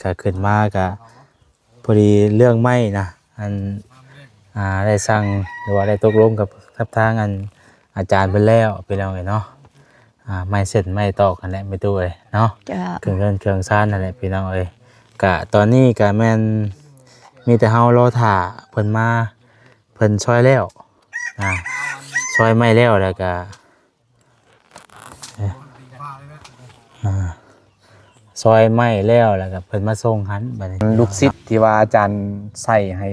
ກະຂຶ້ນມາກະ ພໍດີເລື່ອງໄມ້ນະ ອັນ ອ່າ ໄດ້ສັ່ງ ຫຼືວ່າໄດ້ຕົກລົງກັບ ກັບທາງອັນອາຈານເພິ່ນແລ້ວ ພີ່ນ້ອງເອີຍເນາະ. ອ່າ ໄມ້ເສັ້ນໄມ້ຕອກຫັ້ນແຫຼະແມ່ຕູ້ເອີຍເນາະ. ເຈົ້າ. ເຄື່ອງເຮືອນເຄື່ອງຊານຫັ້ນແຫຼະພີ່ນ້ອງເອີຍ. ກະຕອນນີ້ກະແມ່ນມີແຕ່ເຮົາລໍຖ້າເພິ່ນມາ ເພິ່ນຊອຍແລ້ວ ອ່າ ຊອຍໄມ້ແລ້ວ ແລ້ວກະ ອ່າ ຊອຍໄມ້ແລ້ວ ແລ້ວກໍເພິ່ນມາສົ່ງຫັ້ນ ບັດນີ້ ລູກສິດທີ່ວ່າອາຈານໃສ່ໃຫ້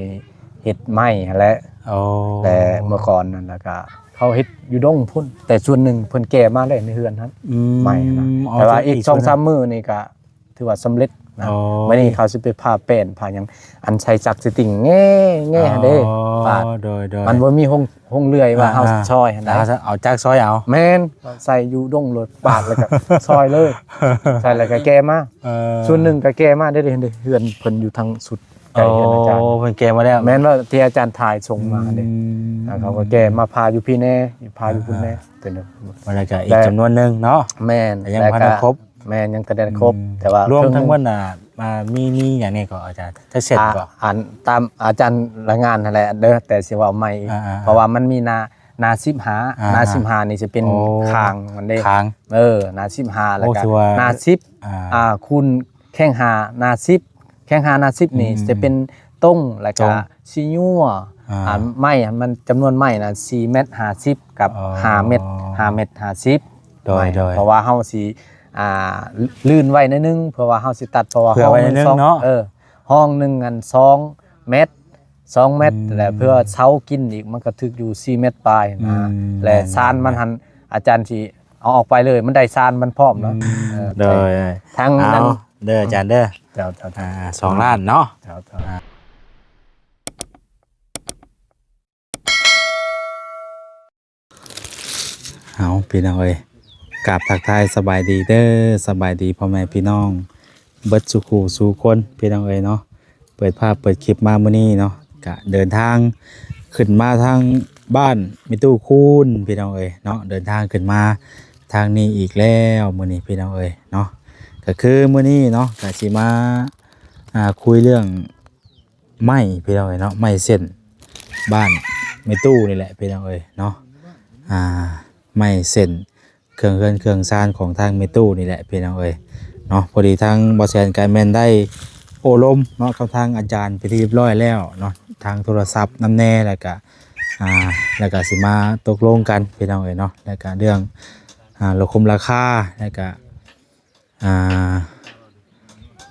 ເຮັດໄມ້ຫັ້ນແຫຼະ. ໂອ້ ແຕ່ເມື່ອກ່ອນນັ້ນ ແລ້ວກໍເຂົາເຮັດຢູ່ດົງພຸ້ນ ແຕ່ສ່ວນໜຶ່ງເພິ່ນແກ່ມາໄດ້ໃນເຮືອນຫັ້ນ ອືມ ໄມ້ຫັ້ນນະ. ອໍ ແຕ່ວ່າອີກ ອີກສ່ວນໜຶ່ງ ສອງສາມມື້ນີ້ກໍ ຖືວ່າສຳເລັດນະ. ອໍ ມື້ນີ້ເຂົາຊິໄປຜ່າແປ້ນ ຜ່າຫຍັງ ອັນໃສ່ຈັກສະຕິງແງ່ໆ ຫັ້ນເດ້. ອໍ ປາດ ໂດຍໆ ມັນບໍ່ມີໂຮງ ໂຮງເລື່ອຍວ່າເຮົາ ອ່າໆ ຊອຍຫັ້ນນະ ເອົາຈັກຊອຍເອົາ. ແມ່ນ ໃສ່ຢູ່ດົງໂລດ ປາດແລ້ວກໍຊອຍເລີຍ ໃສ່ແລ້ວກໍແກ່ມາ. ເອີ ສ່ວນໜຶ່ງກໍແກ່ມາໄດ້ເດ້ ເຮືອນເພິ່ນຢູ່ທາງສຸດໃກ້ເຮືອນອາຈານ. ໂອ້ ເພິ່ນແກ່ມາແລ້ວ. ແມ່ນວ່າທີ່ອາຈານຖ່າຍສົ່ງມາເດ້. ອືມ ອ່າ ເຂົາກໍແກ່ມາຜ່າຢູ່ພີ້ແນ່ ຜ່າຢູ່ພຸ້ນແນ່. ອ່າໆ ເປັນ ແລ້ວກໍອີກຈຳນວນໜຶ່ງເນາະ. ແມ່ນ ຍັງບໍ່ທັນໄດ້ຄົບ. ແມ່ນ ຍັງບໍ່ທັນໄດ້ຄົບ. ອືມ ແຕ່ວ່າລວມທັງໝົດນະ ອ່າ ມີ ມີຫຍັງແດ່ກໍອາຈານ ຈັກເສັ້ນກໍ? ອ່າ ອັນຕາມອາຈານລາຍງານຫັ້ນແຫຼະເດີ ແຕ່ຊິເວົ້າໃໝ່ອີກ. ອ່າໆ ເພາະວ່າມັນມີໜ້າ ໜ້າສິບຫ້າ ອ່າໆ ໜ້າສິບຫ້ານີ້ຊິເປັນ ໂອ້ ຄາງມັນເດ້ ຄາງ. ເອີ ໜ້າສິບຫ້າ ໂອ້ ແລ້ວກໍ ຖືວ່າ ໜ້າສິບ ອ່າ ຄູນແຂ້ງຫ້າ ໜ້າສິບ ແຂ້ງຫ້າ ໜ້າສິບນີ້ ອືມ ຈະເປັນຕົງ ແລ້ວກໍ ຕົງ ຊິຍົວ ອ່າ ອ່າ ໄມ້ຫັ້ນ ມັນຈຳນວນໄມ້ນະ ສີ່ແມັດຫ້າສິບ ກັບ ອໍ ຫ້າແມັດ ຫ້າແມັດຫ້າສິບ. ໂດຍ ໄມ້ ໂດຍ ເພາະວ່າເຮົາຊິ ອ່າ ລື່ນໄວ້ໜ້ອຍໜຶ່ງ ເພື່ອວ່າເຮົາຊິຕັດ ເພາະວ່າ ເພື່ອໄວ້ໜ້ອຍໜຶ່ງເນາະ. ເອີ ຫ້ອງໜຶ່ງອັນ ສອງແມັດ ສອງແມັດ ອືມ ແລ້ວເພື່ອເສົາກິນອີກ ມັນກໍຖືກຢູ່ ສີ່ແມັດປາຍນະ. ອືມ ແລະ ແມ່ນໆ ຊານມັນຫັ້ນ ອາຈານຊິເອົາອອກໄປເລີຍ ມັນໄດ້ຊານມັນພ້ອມເນາະ. ອືມ ເອີ ໂດຍ ທັງ ເອົາ ນັ້ນເດີອາຈານເດີ. ເຈົ້າໆ ອ່າ ສອງລ້ານເນາະ. ເຈົ້າໆ ອ່າ ເອົາ ພີ່ນ້ອງເອີຍ ກາບທັກທາຍສະບາຍດີເດີ ສະບາຍດີພໍ່ແມ່ພີ່ນ້ອງເບິດສູ່ຄູ່ສູ່ຄົນ ພີ່ນ້ອງເອີຍເນາະ. ເປີດພາບເປີດຄລິບມາມື້ນີ້ເນາະ ກະເດີນທາງຂຶ້ນມາທາງບ້ານແມ່ຕູ້ຄູນ ພີ່ນ້ອງເອີຍເນາະ. ເດີນທາງຂຶ້ນມາທາງນີ້ອີກແລ້ວມື້ນີ້ ພີ່ນ້ອງເອີຍເນາະ. ກະຄືມື້ນີ້ເນາະ ກະຊິມາ ອ່າ ຄຸຍເລື່ອງ ໄມ້ພີ່ນ້ອງເອີຍເນາະ ໄມ້ເສັ້ນບ້ານແມ່ຕູ້ນີ້ແຫຼະພີ່ນ້ອງເອີຍເນາະ. ອ່າ ໄມ້ເສັ້ນເຄື່ອງເຮືອນເຄື່ອງຊານຂອງທາງແມ່ຕູ້ນີ້ແຫຼະພີ່ນ້ອງເອີຍເນາະ. ພໍດີທາງບໍ່ແສນກະແມ່ນໄດ້ໂອ້ລົມເນາະກັບທາງອາຈານເປັນທີ່ຮຽບຮ້ອຍແລ້ວເນາະ ທາງໂທລະສັບນຳແນ່ ແລ້ວກະ ອ່າ ແລ້ວກະຊິມາຕົກລົງກັນພີ່ນ້ອງເອີຍເນາະ. ແລ້ວກະເລື່ອງ ອ່າ ລະຄົມລາຄາ ແລ້ວກະ ອ່າ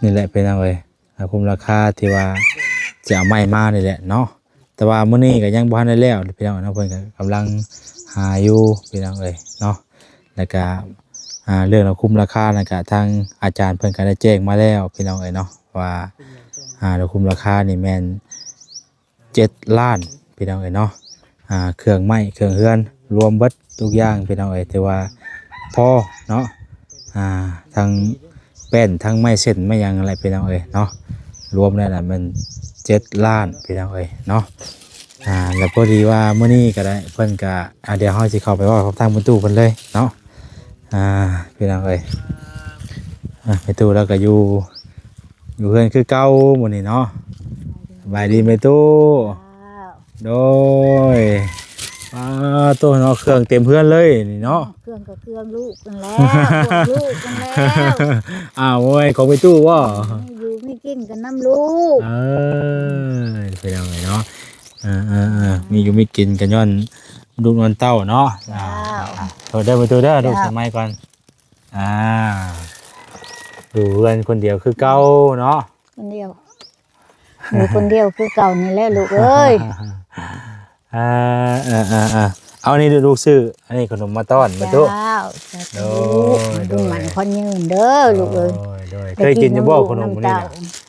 ນີ້ແຫຼະພີ່ນ້ອງເອີຍ ລະຄຸມລາຄາທີ່ວ່າຈະເອົາໄມ້ມານີ້ແຫຼະເນາະ. ແຕ່ວ່າມື້ນີ້ກໍຍັງບໍ່ທັນໄດ້ແລ້ວພີ່ນ້ອງເນາະ ເພິ່ນກໍກຳລັງຫາຢູ່ພີ່ນ້ອງເອີຍເນາະ. ແລ້ວກໍ ອ່າ ເລື່ອງລະຄຸມລາຄານັ້ນກໍທາງອາຈານເພິ່ນກໍໄດ້ແຈ້ງມາແລ້ວພີ່ນ້ອງເອີຍເນາະ ວ່າ ອ່າ ລະຄຸມລາຄານີ້ແມ່ນ ເຈັດລ້ານພີ່ນ້ອງເອີຍເນາະ. ອ່າ ເຄື່ອງໄມ້ເຄື່ອງເຮືອນລວມເບິດທຸກຢ່າງພີ່ນ້ອງເອີຍ ຖືວ່າພໍເນາະ. ອ່າ ທັງແປ້ນ ທັງໄມ້ເສັ້ນໄມ້ຫຍັງນັ້ນແຫຼະພີ່ນ້ອງເອີຍເນາະ ລວມແລ້ວນະແມ່ນເຈັດລ້ານພີ່ນ້ອງເອີຍເນາະ. ອ່າ ແລ້ວພໍດີວ່າມື້ນີ້ກໍໄດ້ ເພິ່ນກໍ ອ່າ ດຽວເຮົາຊິເຂົ້າໄປເວົ້າກັບທາງແມ່ຕູ້ເພິ່ນເລີຍເນາະ. ອ່າ ພີ່ນ້ອງເອີຍ ອ່າ ແມ່ຕູ້ລາວກໍຢູ່ ຢູ່ເຮືອນຄືເກົ່າມື້ນີ້ເນາະ. ສະບາຍດີແມ່ຕູ້. ເຈົ້າ. ໂດຍ. ປາໂຕເນາະ ເຄື່ອງເຕັມເຮືອນເລີຍນີ້ເນາະ. ເຄື່ອງກໍເຄື່ອງລູກນັ້ນແຫຼະ ຂອງລູກນັ້ນແຫຼະ. ອ້າວ ບໍ່ແມ່ນຂອງແມ່ຕູ້ບໍ່? ມີຢູ່ມີກິນກັນນຳລູກ. ເອີ ພີ່ນ້ອງເອີຍເນາະ. ເອີໆ ມີຢູ່ມີກິນກໍຍ້ອນລູກຍ້ອນເຕົ້າເນາະ. ເຈົ້າ. ອ່າ ໂທດເດີແມ່ຕູ້ເດີ ເຈົ້າ ລູກສະໄໝກ່ອນ. ອ່າ ຢູ່ເຮືອນຄົນດຽວຄືເກົ່າເນາະ. ຄົນດຽວ ຢູ່ຄົນດຽວຄືເກົ່ານີ້ແຫຼະລູກເອີຍ. ອ່າ ເອີໆ ເອົານີ້ລູກຊື້ອັນນີ້ຂະໜົມມາຕ້ອນແມ່ຕູ້. ເຈົ້າ ສາທຸ. ໂດຍ ໃຫ້ບຸນໝັ້ນຂວັນຍືນເດີລູກເອີຍ. ໂດຍ ໂດຍ. ເຄີຍກິນຢູ່ບໍ່ຂະໜົມນີ້ນະ?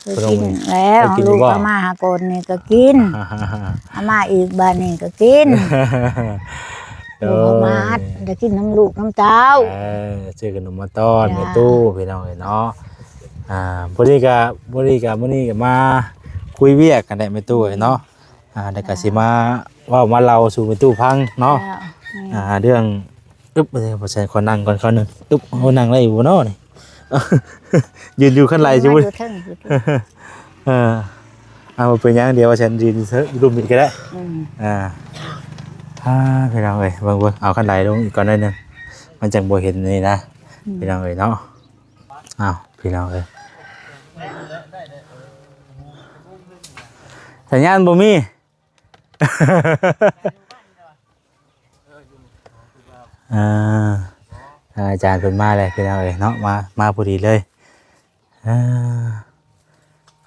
ເຄີຍກິນແລ້ວ ເຄີຍກິນຢູ່ບໍ່? ລູກເອົາມາຫາກ່ອນນີ້ກໍກິນ ເອົາມາອີກບາດນີ້ກໍກິນ. ໂດຍ. ລູກເອົາມາໄດ້ກິນນຳລູກນຳເຕົ້າ. ເອີ ຊື້ຂະໜົມມາຕ້ອນ ເຈົ້າ ແມ່ຕູ້ພີ່ນ້ອງເອີຍເນາະ. ອ່າ ພໍດີກະ ພໍດີກະມື້ນີ້ກະມາຄຸຍວຽກກັນແຫຼະແມ່ຕູ້ເອີຍເນາະ. ອ່າ ແລ້ວກະ ເຈົ້າ ຊິມາເວົ້າມາເລົ່າສູ່ແມ່ຕູ້ຟັງເນາະ. ເຈົ້າ. ອ່າ ເລື່ອງ ອຶບ ບໍ່ແຊນ ຂໍນັ່ງກ່ອນຄາວໜຶ່ງ. ອຶບ ເຮົານັ່ງໄດ້ຢູ່ບໍ່ເນາະນີ້? ຢືນຢູ່ຄັນໄຫຼຊິບໍ່ ຢູ່ເທິງຢູ່ເທິງ ເອີ ເອົາ ບໍ່ເປັນຫຍັງ ດຽວວ່າຊັ້ນຢືນເທິງລຸ່ມນີ້ກໍໄດ້ ອືມ ອ່າ ອ່າ ພີ່ນ້ອງເອີຍ ເບິ່ງ ເບິ່ງ ເອົາຄັນໄຫຼລົງອີກກ່ອນໜ້ອຍໜຶ່ງ ມັນຈັ່ງບໍ່ເຫັນນີ້ນະ ອືມ ພີ່ນ້ອງເອີຍເນາະ ອ້າວ ພີ່ນ້ອງເອີຍ ສັນຍານບໍ່ມີ. ອ່າ ອາຈານເພິ່ນມາແລ້ວພີ່ນ້ອງເອີຍເນາະ ມາ ມາພໍດີເລີຍ ອ່າ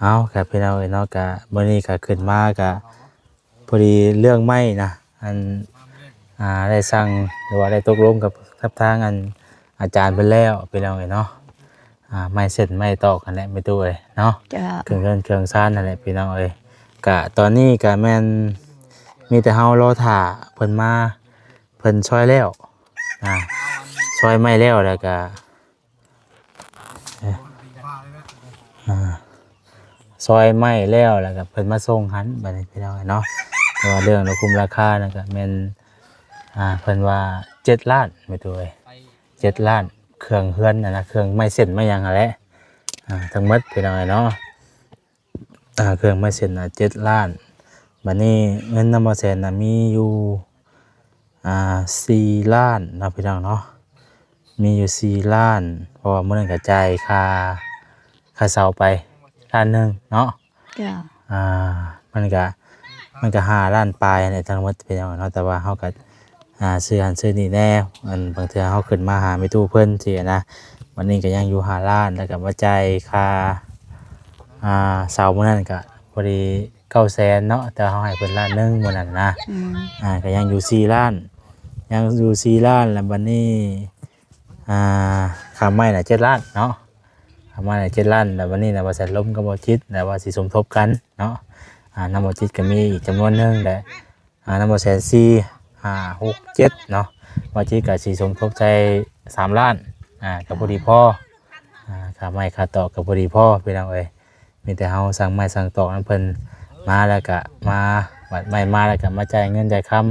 ເອົາ ກະພີ່ນ້ອງເອີຍເນາະ ກະມື້ນີ້ກະຂຶ້ນມາກະພໍດີເລື່ອງໄມ້ນະ ອັນ ອ່າ ໄດ້ສັ່ງ ຫຼືວ່າໄດ້ຕົກລົງກັບ ກັບທາງອັນ ອາຈານເພິ່ນແລ້ວພີ່ນ້ອງເອີຍເນາະ ອ່າ ໄມ້ເສັ້ນໄມ້ຕອກຫັ້ນແຫຼະແມ່ຕູ້ເອີຍເນາະ ເຈົ້າ ເຄື່ອງເຮືອນເຄື່ອງຊານຫັ້ນແຫຼະພີ່ນ້ອງເອີຍ ກະຕອນນີ້ກະແມ່ນມີແຕ່ເຮົາລໍຖ້າເພິ່ນມາ ເພິ່ນຊອຍແລ້ວ ອ່າ ຊອຍໄມ້ແລ້ວ ແລ້ວກະ ອ່າ ຊອຍໄມ້ແລ້ວ ແລ້ວກະເພິ່ນມາສົ່ງຫັ້ນ ບາດນີ້ພີ່ນ້ອງເອີຍເນາະ ແຕ່ວ່າເລື່ອງລາຄາຄຸມລາຄານັ້ນກະແມ່ນ ອ່າ ເພິ່ນວ່າເຈັດລ້ານແມ່ຕູ້ເອີຍ ເຈັດລ້ານ ເຄື່ອງເຮືອນຫັ້ນນະ ເຄື່ອງໄມ້ເສັ້ນໄມ້ຫຍັງຫັ້ນແຫຼະ ອ່າ ທັງໝົດພີ່ນ້ອງເອີຍເນາະ ອ່າ ເຄື່ອງໄມ້ເສັ້ນນະເຈັດລ້ານ ບາດນີ້ເງິນນຳບໍ່ແສນນະມີຢູ່ ອ່າ ສີ່ລ້ານເນາະພີ່ນ້ອງເນາະ ມີຢູ່ສີ່ລ້ານ ເພາະວ່າມື້ນັ້ນກະຈ່າຍຄ່າ ຄ່າເຊົ່າໄປລ້ານໜຶ່ງເນາະ ເຈົ້າ ອ່າ ມັນກະ ມັນກະຫ້າລ້ານປາຍຫັ້ນແຫຼະທັງໝົດພີ່ນ້ອງເນາະ ແຕ່ວ່າເຮົາກະ ອ່າ ຊື້ຫັ້ນຊື້ນີ້ແດ່ ອັນ ບາງເທື່ອເຮົາຂຶ້ນມາຫາແມ່ຕູ້ເພິ່ນຊີ້ນະ ບາດນີ້ກະຍັງຢູ່ຫ້າລ້ານ ແລ້ວກະມາຈ່າຍຄ່າ ອ່າ ເຊົ່າມື້ນັ້ນກະພໍດີເກົ້າແສນເນາະ ແຕ່ເຮົາໃຫ້ເພິ່ນລ້ານໜຶ່ງມື້ນັ້ນນະ ອືມ ອ່າ ກະຍັງຢູ່ສີ່ລ້ານ ຍັງຢູ່ສີ່ລ້ານ ແລ້ວບາດນີ້ ອ່າ ຄ່າໄມ້ນະເຈັດລ້ານເນາະ ຄ່າໄມ້ນະເຈັດລ້ານ ແລ້ວບາດນີ້ນະ ວ່າແສນລົມກັບບໍ່ຈິດ ແລ້ວວ່າຊິສົມທົບກັນເນາະ ອ່າ ນຳບໍ່ຈິດກະມີອີກຈຳນວນໜຶ່ງແຫຼະ ອ່າ ນຳບໍ່ແສນສີ່ ຫ້າ ຫົກ ເຈັດເນາະ ວ່າຈິກະຊິສົມທົບໃສ່ສາມລ້ານ ອ່າ ກະພໍດີພໍ ອ່າ ຄ່າໄມ້ຄ່າຕອກກະພໍດີພໍພີ່ນ້ອງເອີຍ ມີແຕ່ເຮົາສັ່ງໄມ້ສັ່ງຕອກນຳເພິ່ນມາ ແລ້ວກະມາ ບາດໄມ້ມາແລ້ວກະມາຈ່າຍເງິນຈ່າຍຄຳ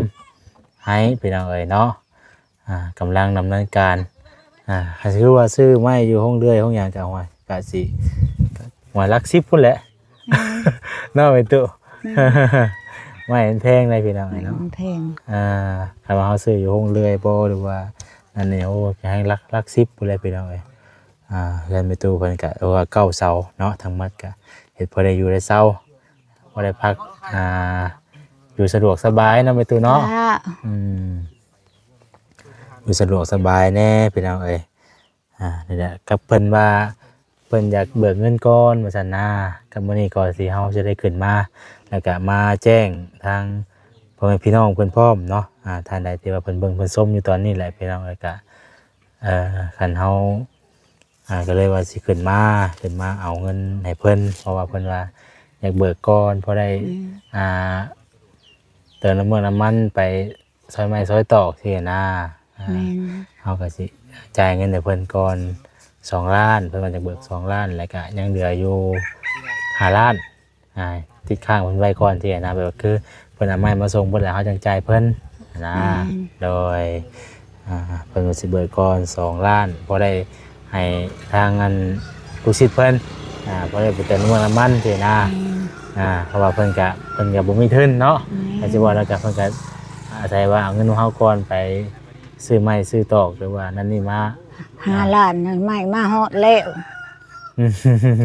ໃຫ້ພີ່ນ້ອງເອີຍເນາະ ອ່າ ກຳລັງດຳເນີນການ ອ່າ ຄືວ່າຊື້ໄມ້ຢູ່ໂຮງເລື່ອຍໂຮງຫຍັງກະ ໂອ້ຍ ກະຊິ ໂອ້ຍ ຫຼັກສິບພຸ້ນແຫຼະ ແມ່ນ ເນາະແມ່ຕູ້ ແມ່ນ ໄມ້ມັນແພງໃດພີ່ນ້ອງເອີຍເນາະ ໄມ້ມັນແພງ ອ່າ ຄັນວ່າເຮົາຊື້ຢູ່ໂຮງເລື່ອຍບໍ່ ຫຼືວ່າອັນນີ້ ໂອ້ ກະແຮງຫຼັກ ຫຼັກສິບພຸ້ນແຫຼະພີ່ນ້ອງເອີຍ ອ່າ ເຮືອນແມ່ຕູ້ເພິ່ນກະ ເອີ ວ່າເກົ້າເສົາເນາະ ທັງໝົດກະເຮັດພໍໄດ້ຢູ່ໄດ້ເຊົາ ພໍໄດ້ພັກ ອ່າ ຢູ່ສະດວກສະບາຍເນາະແມ່ຕູ້ເນາະ ເຈົ້າ ອືມ ຢູ່ສະດວກສະບາຍແດ່ພີ່ນ້ອງເອີຍ ອ່າ ນີ້ແຫຼະ ກັບເພິ່ນວ່າເພິ່ນຢາກເບີກເງິນກ່ອນວ່າຊັ້ນນາ ກັບມື້ນີ້ກໍຊິ ເຮົາຊິໄດ້ຂຶ້ນມາ ແລ້ວກະມາແຈ້ງທາງພໍ່ແມ່ພີ່ນ້ອງເພິ່ນພ້ອມເນາະ ອ່າ ທ່ານໃດທີ່ວ່າເພິ່ນເບິ່ງເພິ່ນຊົມຢູ່ຕອນນີ້ແຫຼະພີ່ນ້ອງ ແລ້ວກະ ເອີ ຄັນເຮົາ ອ່າ ກໍເລີຍວ່າຊິຂຶ້ນມາ ຂຶ້ນມາເອົາເງິນໃຫ້ເພິ່ນ ເພາະວ່າເພິ່ນວ່າຢາກເບີກກ່ອນ ພໍໄດ້ ອືມ ອ່າ ເຕີມນ້ຳມັນ ນ້ຳມັນໄປ ຊອຍໄມ້ຊອຍຕອກຊີ້ນະ ອ່າ ແມ່ນ ເຮົາກໍຊິຈ່າຍເງິນໃຫ້ເພິ່ນກ່ອນສອງລ້ານ ເພິ່ນວ່າຈະເບີກສອງລ້ານ ແລ້ວກະຍັງເຫຼືອຢູ່ຫ້າລ້ານ ອ່າ ຕິດຄ້າງເພິ່ນໄວ້ກ່ອນຊີ້ນະ ແບບວ່າຄືເພິ່ນເອົາໄມ້ມາສົ່ງເບິດແລ້ວ ເຮົາຈັ່ງຈ່າຍເພິ່ນນະ ແມ່ນ ໂດຍ ອ່າ ເພິ່ນວ່າຊິເບີກກ່ອນສອງລ້ານ ພໍໄດ້ໃຫ້ທາງອັນລູກສິດເພິ່ນ ອ່າ ພໍໄດ້ໄປເຕີມນ້ຳມັນ ນ້ຳມັນຊີ້ນະ ແມ່ນ ອ່າ ເພາະວ່າເພິ່ນກະ ເພິ່ນກະບໍ່ມີທຶນເນາະ ແມ່ນ ກໍຊິວ່າແລ້ວກະເພິ່ນກະອາໄສວ່າເອົາເງິນຂອງເຮົາກ່ອນໄປຊື້ໄມ້ຊື້ຕອກ ຫຼືວ່ານັ້ນນີ້ມາ ຫ້າລ້ານ ໄມ້ມາຮອດແລ້ວ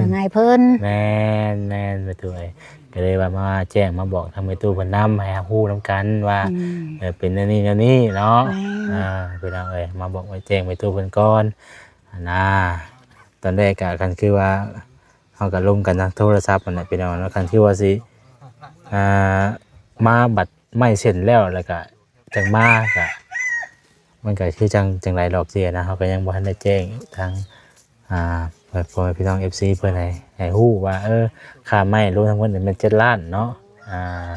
ຈັ່ງໃຫ້ເພິ່ນ ແມ່ນ ແມ່ນ ແມ່ຕູ້ເອີຍ ກໍເລີຍວ່າມາແຈ້ງມາບອກທາງແມ່ຕູ້ເພິ່ນນຳ ໃຫ້ຮັບຮູ້ນຳກັນວ່າ ອືມ ເອີ ເປັນແນວນີ້ແນວນີ້ເນາະ ແມ່ນ ອ່າ ພີ່ນ້ອງເອີຍ ມາບອກມາແຈ້ງແມ່ຕູ້ເພິ່ນກ່ອນຫັ້ນນາ ຕອນແລກກະຄັນຄືວ່າ ເຮົາກໍລົມກັນທາງໂທລະສັບຫັ້ນແຫຼະພີ່ນ້ອງເນາະ ຄັນຄືວ່າຊິ ອ່າ ມາບັດໄມ້ເສັ້ນແລ້ວ ແລ້ວກະຈັ່ງມາ ກະ ມັນກະຄືຈັ່ງ ຈັ່ງໃດດອກຊີ້ນະ ເຮົາກໍຍັງບໍ່ທັນໄດ້ແຈ້ງທາງ ອ່າ ພໍ່ແມ່ພີ່ນ້ອງເອັຟຊີເພິ່ນໃຫ້ ໃຫ້ຮູ້ວ່າ ເອີ ຄ່າໄມ້ລວມທັງໝົດນີ້ແມ່ນເຈັດລ້ານເນາະ ອ່າ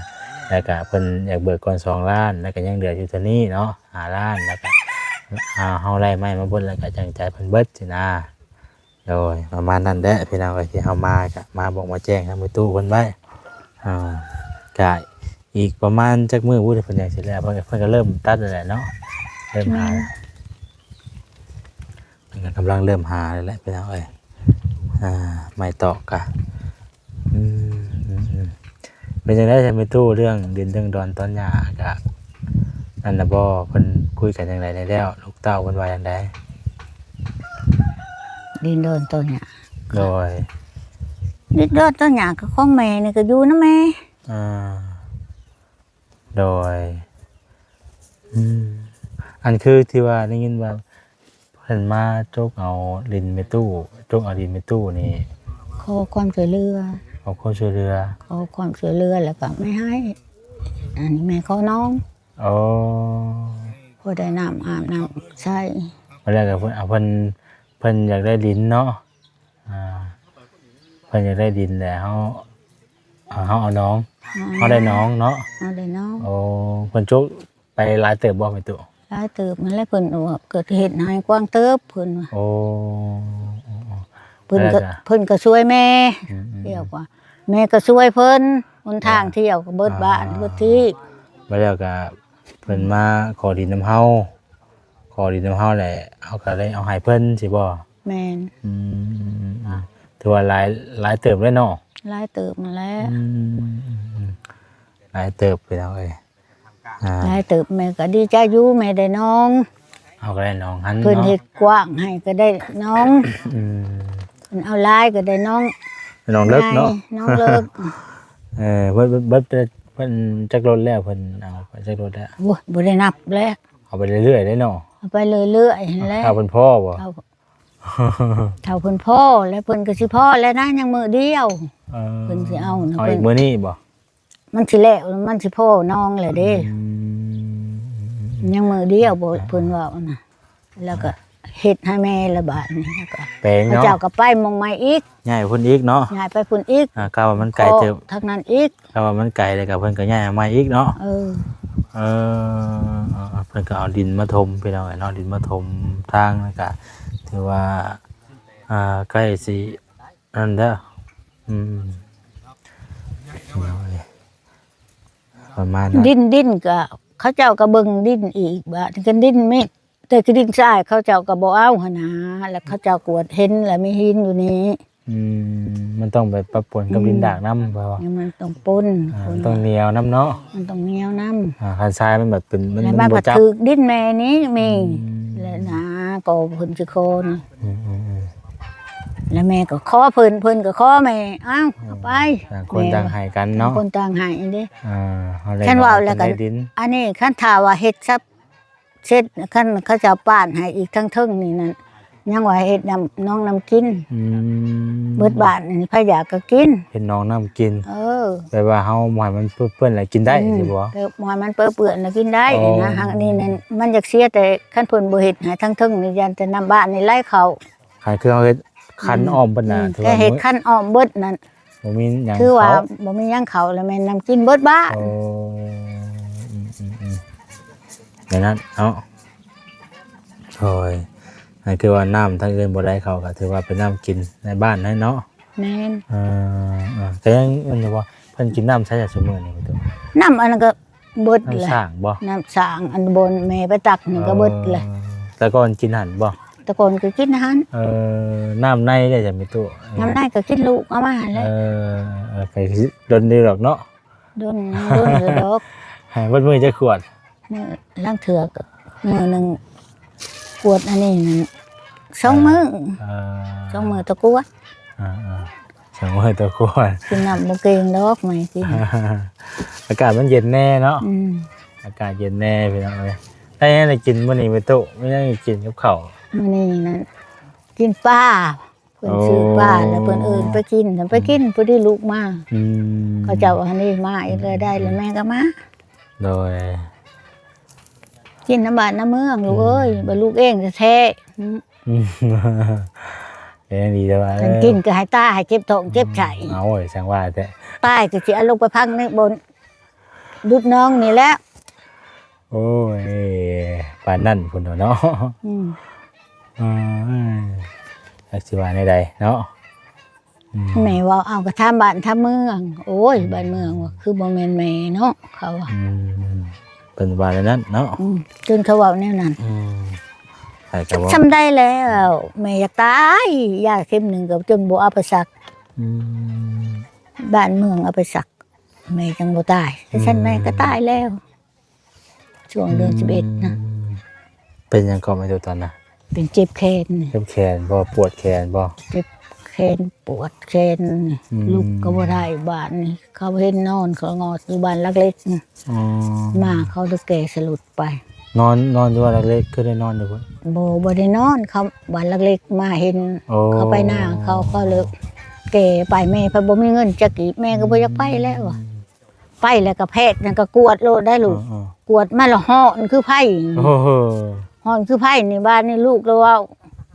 ແລ້ວກະເພິ່ນຢາກເບີກກ່ອນສອງລ້ານ ແລ້ວກະຍັງເຫຼືອຢູ່ເທົ່ານີ້ເນາະ ຫ້າລ້ານ ແລ້ວກະ ອ່າ ເຮົາໄລ່ໄມ້ມາເບິດ ແລ້ວກະຈັ່ງຈ່າຍເພິ່ນເບິດຊີ້ນະ. ໂດຍ ປະມານນັ້ນແຫຼະພີ່ນ້ອງເອີຍ ທີ່ເຮົາມາກະມາບອກມາແຈ້ງທາງແມ່ຕູ້ເພິ່ນໄວ້ ອ່າ ກະອີກປະມານຈັກມື້ພຸ້ນ ເພິ່ນຈັ່ງຊິແລ້ວ ເພິ່ນ ເພິ່ນກໍເລີ່ມຕັດແລ້ວແຫຼະເນາະ ເລີ່ມຫາ ແມ່ນ ເພິ່ນ ກຳລັງເລີ່ມຫາແລ້ວແຫຼະພີ່ນ້ອງເອີຍ. ອ່າ ໄມ້ຕອກກະ ອືມ ເປັນຈັ່ງໃດແທ້ແມ່ຕູ້ ເລື່ອງດິນເລື່ອງດອນຕອນຫຍ້າ ກະອັນນະບໍ່ ເພິ່ນຄຸຍກັນຈັ່ງໃດແດ່ແລ້ວ ລູກເຕົ້າເພິ່ນວ່າຈັ່ງໃດ? ດິນດອນຕອນຫຍ້າ ໂດຍ ດິນດອນຕອນຫຍ້າກະຂອງແມ່ນີ້ ກະຢູ່ນຳແມ່ ອ່າ ໂດຍ ອືມ ອັນຄືທີ່ວ່າໄດ້ຍິນວ່າເພິ່ນມາຈົກເອົາດິນແມ່ຕູ້ ຈົກເອົາດິນແມ່ຕູ້ນີ້ ຂໍຄວາມຊ່ວຍເຫຼືອ ຂໍຄວາມຊ່ວຍເຫຼືອ ຂໍຄວາມຊ່ວຍເຫຼືອ ແລ້ວກະແມ່ໃຫ້ ອັນນີ້ແມ່ຂໍນອງ ໂອ້ ພໍໄດ້ນ້ຳອາບນ້ຳໃຊ້ ແລ້ວກະເພິ່ນ ເພິ່ນ ເພິ່ນຢາກໄດ້ດິນເນາະ. ອ່າ ເພິ່ນຢາກໄດ້ດິນແຫຼະ ເຮົາ ເຮົາເອົາໜອງ ອືມ ເຮົາໄດ້ໜອງເນາະ ເຮົາໄດ້ໜອງ ໂອ້ ເພິ່ນຈົກໄປຫຼາຍເຕີບບໍ່ແມ່ຕູ້? ຫຼາຍເຕີບຫັ້ນແຫຼະ ເພິ່ນວ່າກະເຮັດໃຫ້ກວ້າງເຕີບ ເພິ່ນວ່າ ໂອ້ ເພິ່ນກະ ແລ້ວກະ ເພິ່ນກະຊ່ວຍແມ່ ອືມໆໆ ດຽວກວ່າ ແມ່ກະຊ່ວຍເພິ່ນ ຫົນທາງ ອ່າ ທ່ຽວກະເບິດບ້ານ ອ່າ ເບິດທີ່ ບາດແລ້ວກະເພິ່ນມາຂໍດິນນຳເຮົາ ຂໍດິນນຳເຮົາແຫຼະ ເຮົາກະເລີຍເອົາໃຫ້ເພິ່ນຊີ້ບໍ່? ແມ່ນ ອືມ ຖືວ່າຫຼາຍ ຫຼາຍເຕີບເລີຍເນາະ ຫຼາຍເຕີບຫັ້ນແຫຼະ ອືມ ຫຼາຍເຕີບພີ່ນ້ອງເອີຍ ອ່າ ຫຼາຍເຕີບ ແມ່ກະດີໃຈຢູ່ ແມ່ໄດ້ໜອງ ເຮົາກະໄດ້ໜອງຫັ້ນເນາະ ເພິ່ນເຮັດກວ້າງໃຫ້ກະໄດ້ໜອງ ອືມ ເພິ່ນເອົາຫຼາຍກະໄດ້ໜອງ ໜອງເລິກເນາະ ໜອງເລິກ ເອີ ເພິ່ນ ເພິ່ນ ເພິ່ນຈັກລົດແລ້ວ ເພິ່ນເອົາໄປຈັກລົດແລ້ວ? ໂອ້ຍ ບໍ່ໄດ້ນັບແລ້ວ ເອົາໄປເລື້ອຍໆເດ້ເນາະ ເອົາໄປເລື້ອຍໆຫັ້ນແຫຼະ ຖ້າເພິ່ນພໍບໍ່? ຖ້າ ຖ້າເພິ່ນພໍແລ້ວ ເພິ່ນກະຊິພໍແລ້ວນະ ຍັງມື້ດຽວ ເອີ ເພິ່ນຊິເອົານະ ເອົາອີກມື້ນີ້ບໍ່? ມັນຊິແລ້ວ ມັນຊິພໍໜອງແລ້ວເດ້ ອືມ ຍັງມື້ດຽວບໍ່ ອ່າ ເພິ່ນເວົ້ານະ ແລ້ວກະເຮັດໃຫ້ແມ່ລະບາດນີ້ ແລ້ວກະ ແປງເນາະ ເຂົາເຈົ້າກະໄປໝ່ອງໃໝ່ອີກ ຍ້າຍພຸ້ນອີກເນາະ ຍ້າຍໄປພຸ້ນອີກ ອ່າ ກະວ່າມັນໄກເຕີບ ທາງນັ້ນອີກ ກະວ່າມັນໄກແລ້ວກະເພິ່ນກະຍ້າຍມາໃໝ່ອີກເນາະ ເອີ ເອີ ເພິ່ນກະເອົາດິນມາຖົມພີ່ນ້ອງເອີຍເນາະ ດິນມາຖົມທາງ ແລ້ວກະຖືວ່າ ອ່າ ໃກ້ຊິ ອັນເດີ ອືມ ປະມານນັ້ນ ດິນ ດິນກະ ເຂົາເຈົ້າກະເບິ່ງດິນອີກ ບາດນີ້ກະດິນເມັດ ແຕ່ກະດິນຊາຍເຂົາເຈົ້າກະບໍ່ເອົາຫັ້ນນາ ແລ້ວເຂົາເຈົ້າກວດເຫັນ ແລ້ວມີຫີນຢູ່ນີ້ ອືມ ມັນຕ້ອງໄປປັບປົນກັບ ອືມ ດິນດາກນຳ ເພາະວ່າ ມັນຕ້ອງປົນ ອ່າ ມັນຕ້ອງໜຽວນຳເນາະ ມັນຕ້ອງໜຽວນຳ ອ່າ ຄັນຊາຍມັນແບບເປັນ ມັນ ແລ້ວມັນບໍ່ຈັບ ຖືກດິນແມ່ນີ້ມີ ອືມ ແລ້ວນາ ກໍເພິ່ນຊິຂໍນີ້ ອືມໆໆ ແລ້ວແມ່ກໍຂໍເພິ່ນ ເພິ່ນກໍຂໍແມ່ ເອົາ ເອົາໄປ ຕ່າງຄົນຕ່າງໃຫ້ກັນເນາະ ຕ່າງຄົນຕ່າງໃຫ້ເດ້ ອ່າ ຄັນເວົ້າແລ້ວກໍ ອັນນີ້ຄັນຖ້າວ່າເຮັດຊັບເສັດ ຄັນເຂົາເຈົ້າປ້ານໃຫ້ອີກທາງເທິງນີ້ນັ້ນ ຍັງວ່າເຮັດນ້ຳ ໜອງນ້ຳກິນ ອືມ ເບິດບ້ານນີ້ ໃຜຢາກກໍກິນ ເຮັດໜອງນ້ຳກິນ ເອີ ແບບວ່າເຮົາບໍ່ໃຫ້ມັນເປື້ອນແລ້ວກິນໄດ້ ອືມ ຊິບໍ່? ແບບບໍ່ໃຫ້ມັນເປື້ອນແລ້ວກິນໄດ້ ໂອ້ ນະ ທາງນີ້ນັ້ນມັນຢາກເສຍ ແຕ່ຄັນເພິ່ນບໍ່ເຮັດໃຫ້ທາງເທິງນີ້ ຢ້ານແຕ່ນ້ຳບ້ານນີ້ໄຫຼເຂົ້າ ຄັນຄືເຮົາເຮັດຄັນ ອືມ ອ້ອມເບິດນະ ອືມ ຖືວ່າ ແຕ່ເຮັດຄັນອ້ອມເບິດນັ້ນ ບໍ່ມີຫຍັງ ຄືວ່າ ເຂົ້າ ບໍ່ມີຫຍັງເຂົ້າ ແລ້ວແມ່ນນ້ຳກິນເບິດບ້ານ ໂອ້ ອືມໆໆ ແບບນັ້ນເນາະ ໂດຍ ນັ້ນຄືວ່ານ້ຳທາງອື່ນບໍ່ໄດ້ເຂົ້າ ກໍຖືວ່າເປັນນ້ຳກິນໃນບ້ານນັ້ນເນາະ ແມ່ນ ເອີ ເອີ ແຕ່ຍັງ ອັນນີ້ບໍ່ ເພິ່ນກິນນ້ຳໃສຊະຊຸມື້ນີ້ ນ້ຳອັນນັ້ນກໍ ເບິດແຫຼະ ນ້ຳສ້າງບໍ່? ນ້ຳສ້າງ ອັນບ່ອນແມ່ໄປຕັກນີ້ກໍເບິດແຫຼະ ເອີ ແຕ່ກ່ອນກິນຫັ້ນບໍ່? ແຕ່ກ່ອນກໍກິນຫັ້ນ ເອີ ນ້ຳໃນເດ້ຈະມີຕູ້ ນ້ຳໃນກໍກິນລູກເອົາມາຫັ້ນແຫຼະ ເອີ ເອີ ກໍດົນດີດອກເນາະ ດົນ ດົນຢູ່ດອກ ໃຫ້ເບິດມື້ຈັກຂວດ? ມື້ ລາງເທື່ອກໍມື້ໜຶ່ງຂວດ ອັນນີ້ນັ້ນ ສອງມື້ ເອີ ສອງມື້ຕໍ່ຂວດ ອ່າໆ ສອງມື້ຕໍ່ຂວດ ກິນນ້ຳບໍ່ເກັ່ງດອກ ໄໝ້ກິນ ອາກາດມັນເຢັນແນ່ເນາະ ອືມ ອາກາດເຢັນແນ່ພີ່ນ້ອງເອີຍ ໄດ້ຫຍັງໄດ້ກິນມື້ນີ້ແມ່ຕູ້ ມີຫຍັງກິນກັບເຂົ້າ? ມື້ນີ້ນັ້ນ ກິນປາ ເພິ່ນຊື້ປາ ໂອ້ ແລ້ວເພິ່ນເອີ້ນໄປກິນ ໄປກິນ ອືມ ພໍດີລູກມາ ອືມ ເຂົາເຈົ້າອັນນີ້ມາອີກ ເອີ ແລ້ວໄດ້ ອືມ ແລ້ວແມ່ກໍມາ ໂດຍ ກິນນຳບ້ານນຳເມືອງ ອືມ ລູກເອີຍ ວ່າລູກເອງແທ້ໆ ອືມ ອືມ ກໍຍັງດີແຕ່ວ່າ ຄັນກິນກໍໃຫ້ຕາຍ ໃຫ້ເຈັບທ້ອງເຈັບໄສ້ ເອົາ ໂອ້ຍ ຊ່າງວ່າແທ້ ຕາຍກໍຊິເອົາລົງໄປຝັງໃນບ່ອນດຸດໜອງນີ້ແຫຼະ ໂອ້ຍ ປານນັ້ນພຸ້ນເນາະ ອືມ ເອີ ຈັກຊິວ່າແນວໃດເນາະ ອືມ ແມ່ເວົ້າ ເອົາ ກໍຖາມບ້ານຖາມເມືອງ ໂອ້ຍ ອືມ ບ້ານເມືອງວ່າ ຄືບໍ່ແມ່ນແມ່ເນາະ ເຂົາວ່າ ອືມ ເພິ່ນວ່າແນວນັ້ນເນາະ ອືມ ຈົນເຂົາເວົ້າແນວນັ້ນ ອືມ ຈັກຊ່ຳໃດແລ້ວ ແມ່ຢາກຕາຍ ຢາເຂັມໜຶ່ງກໍຈົນບໍ່ເອົາໄປສັກ. ອືມ ບ້ານເມືອງເອົາໄປສັກ ແມ່ຈັ່ງບໍ່ຕາຍ ຄັນຊັ້ນແມ່ກໍຕາຍແລ້ວ. ຊ່ວງເດືອນສິບເອັດນະ. ອືມ ເປັນຫຍັງເກາະແມ່ຕູ້ຕອນນັ້ນ? ເປັນເຈັບແຂນ. ເຈັບແຂນບໍ່? ປວດແຂນບໍ່? ເຈັບແຂນປວດແຂນ. ອືມ ລຸກກໍບໍ່ໄດ້ ບາດນີ້ເຂົາເຫັນນອນຂະງອດຢູ່ບ້ານຫຼັກເຫຼັກ. ອໍ ມາເຂົາໄດ້ແກ່ສະຫຼຸດໄປ. ນອນ ນອນຢູ່ບ້ານຫຼັກເຫຼັກ ຄືໄດ້ນອນຢູ່ພຸ້ນ? ບໍ່ ບໍ່ໄດ້ນອນ ເຂົາ ບ້ານຫຼັກເຫຼັກມາເຫັນ. ໂອ້ ເຂົາໄປນາເຂົາ ເຂົາເລີຍແກ່ໄປ. ແມ່ພັດບໍ່ມີເງິນຈັກກີບ ແມ່ກໍບໍ່ຢາກໄປແລ້ວ. ອືມ ໄປແລ້ວກໍແພດນັ້ນກໍກວດໂລດໄດ້ລູກ. ເອີໆ ກວດມາແລ້ວຮ້ອນຄືໄຟ. ໂອ້ໂຫ ຮ້ອນຄືໄຟນີ້. ບາດນີ້ລູກລະເວົ້າ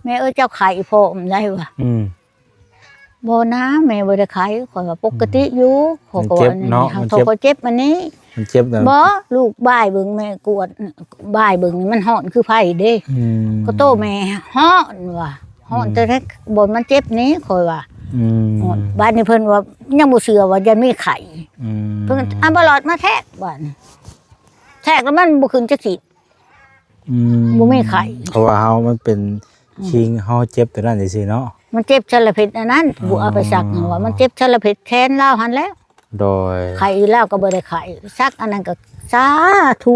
ແມ່ເອີຍ ເຈົ້າໄຂ້ພ້ອມໄດ໋ວ່າ. ອືມ ບໍ່ນາ ແມ່ບໍ່ໄດ້ໄຂ້ ຂ້ອຍວ່າປົກກະຕິຢູ່. ອືມ ຂ້ອຍກໍວ່າ ມັນເຈັບເນາະ ນີ້ ມັນເຈັບ ຂ້ອຍເຈັບອັນນີ້ ມັນເຈັບນະ. ບໍ່ ລູກບາຍເບິ່ງ ແມ່ກວດບາຍເບິ່ງນີ້ ມັນຮ້ອນຄືໄຟເດ້. ອືມ ກໍໂຕແມ່ຮ້ອນວ່າ ຮ້ອນ ອືມ ແຕ່ ແຕ່ບ່ອນມັນເຈັບນີ້ ຂ້ອຍວ່າ. ອືມ ຮ້ອນ ບາດນີ້ເພິ່ນວ່າຍັງບໍ່ເຊື່ອວ່າຍັງມີໄຂ້. ອືມ ເພິ່ນເອົາປະຫຼອດມາແທກ ບາດນີ້ແທກແລ້ວມັນບໍ່ຂຶ້ນຈັກທີບ. ອືມ ບໍ່ມີໄຂ້ ເພາະວ່າເຮົາມັນເປັນ ອືມ ຄີງເຮົາເຈັບຕົວນັ້ນຊື່ໆເນາະ. ມັນເຈັບສາລະເພັດອັນນັ້ນ. ອໍ ບໍ່ເອົາໄປສັກ ອໍ ວ່າມັນເຈັບສາລະເພັດແຂນລາວຫັ້ນແຫຼະ. ໂດຍ ໄຂ້ລາວກໍບໍ່ໄດ້ໄຂ້ ສັກອັນນັ້ນກໍສາທຸ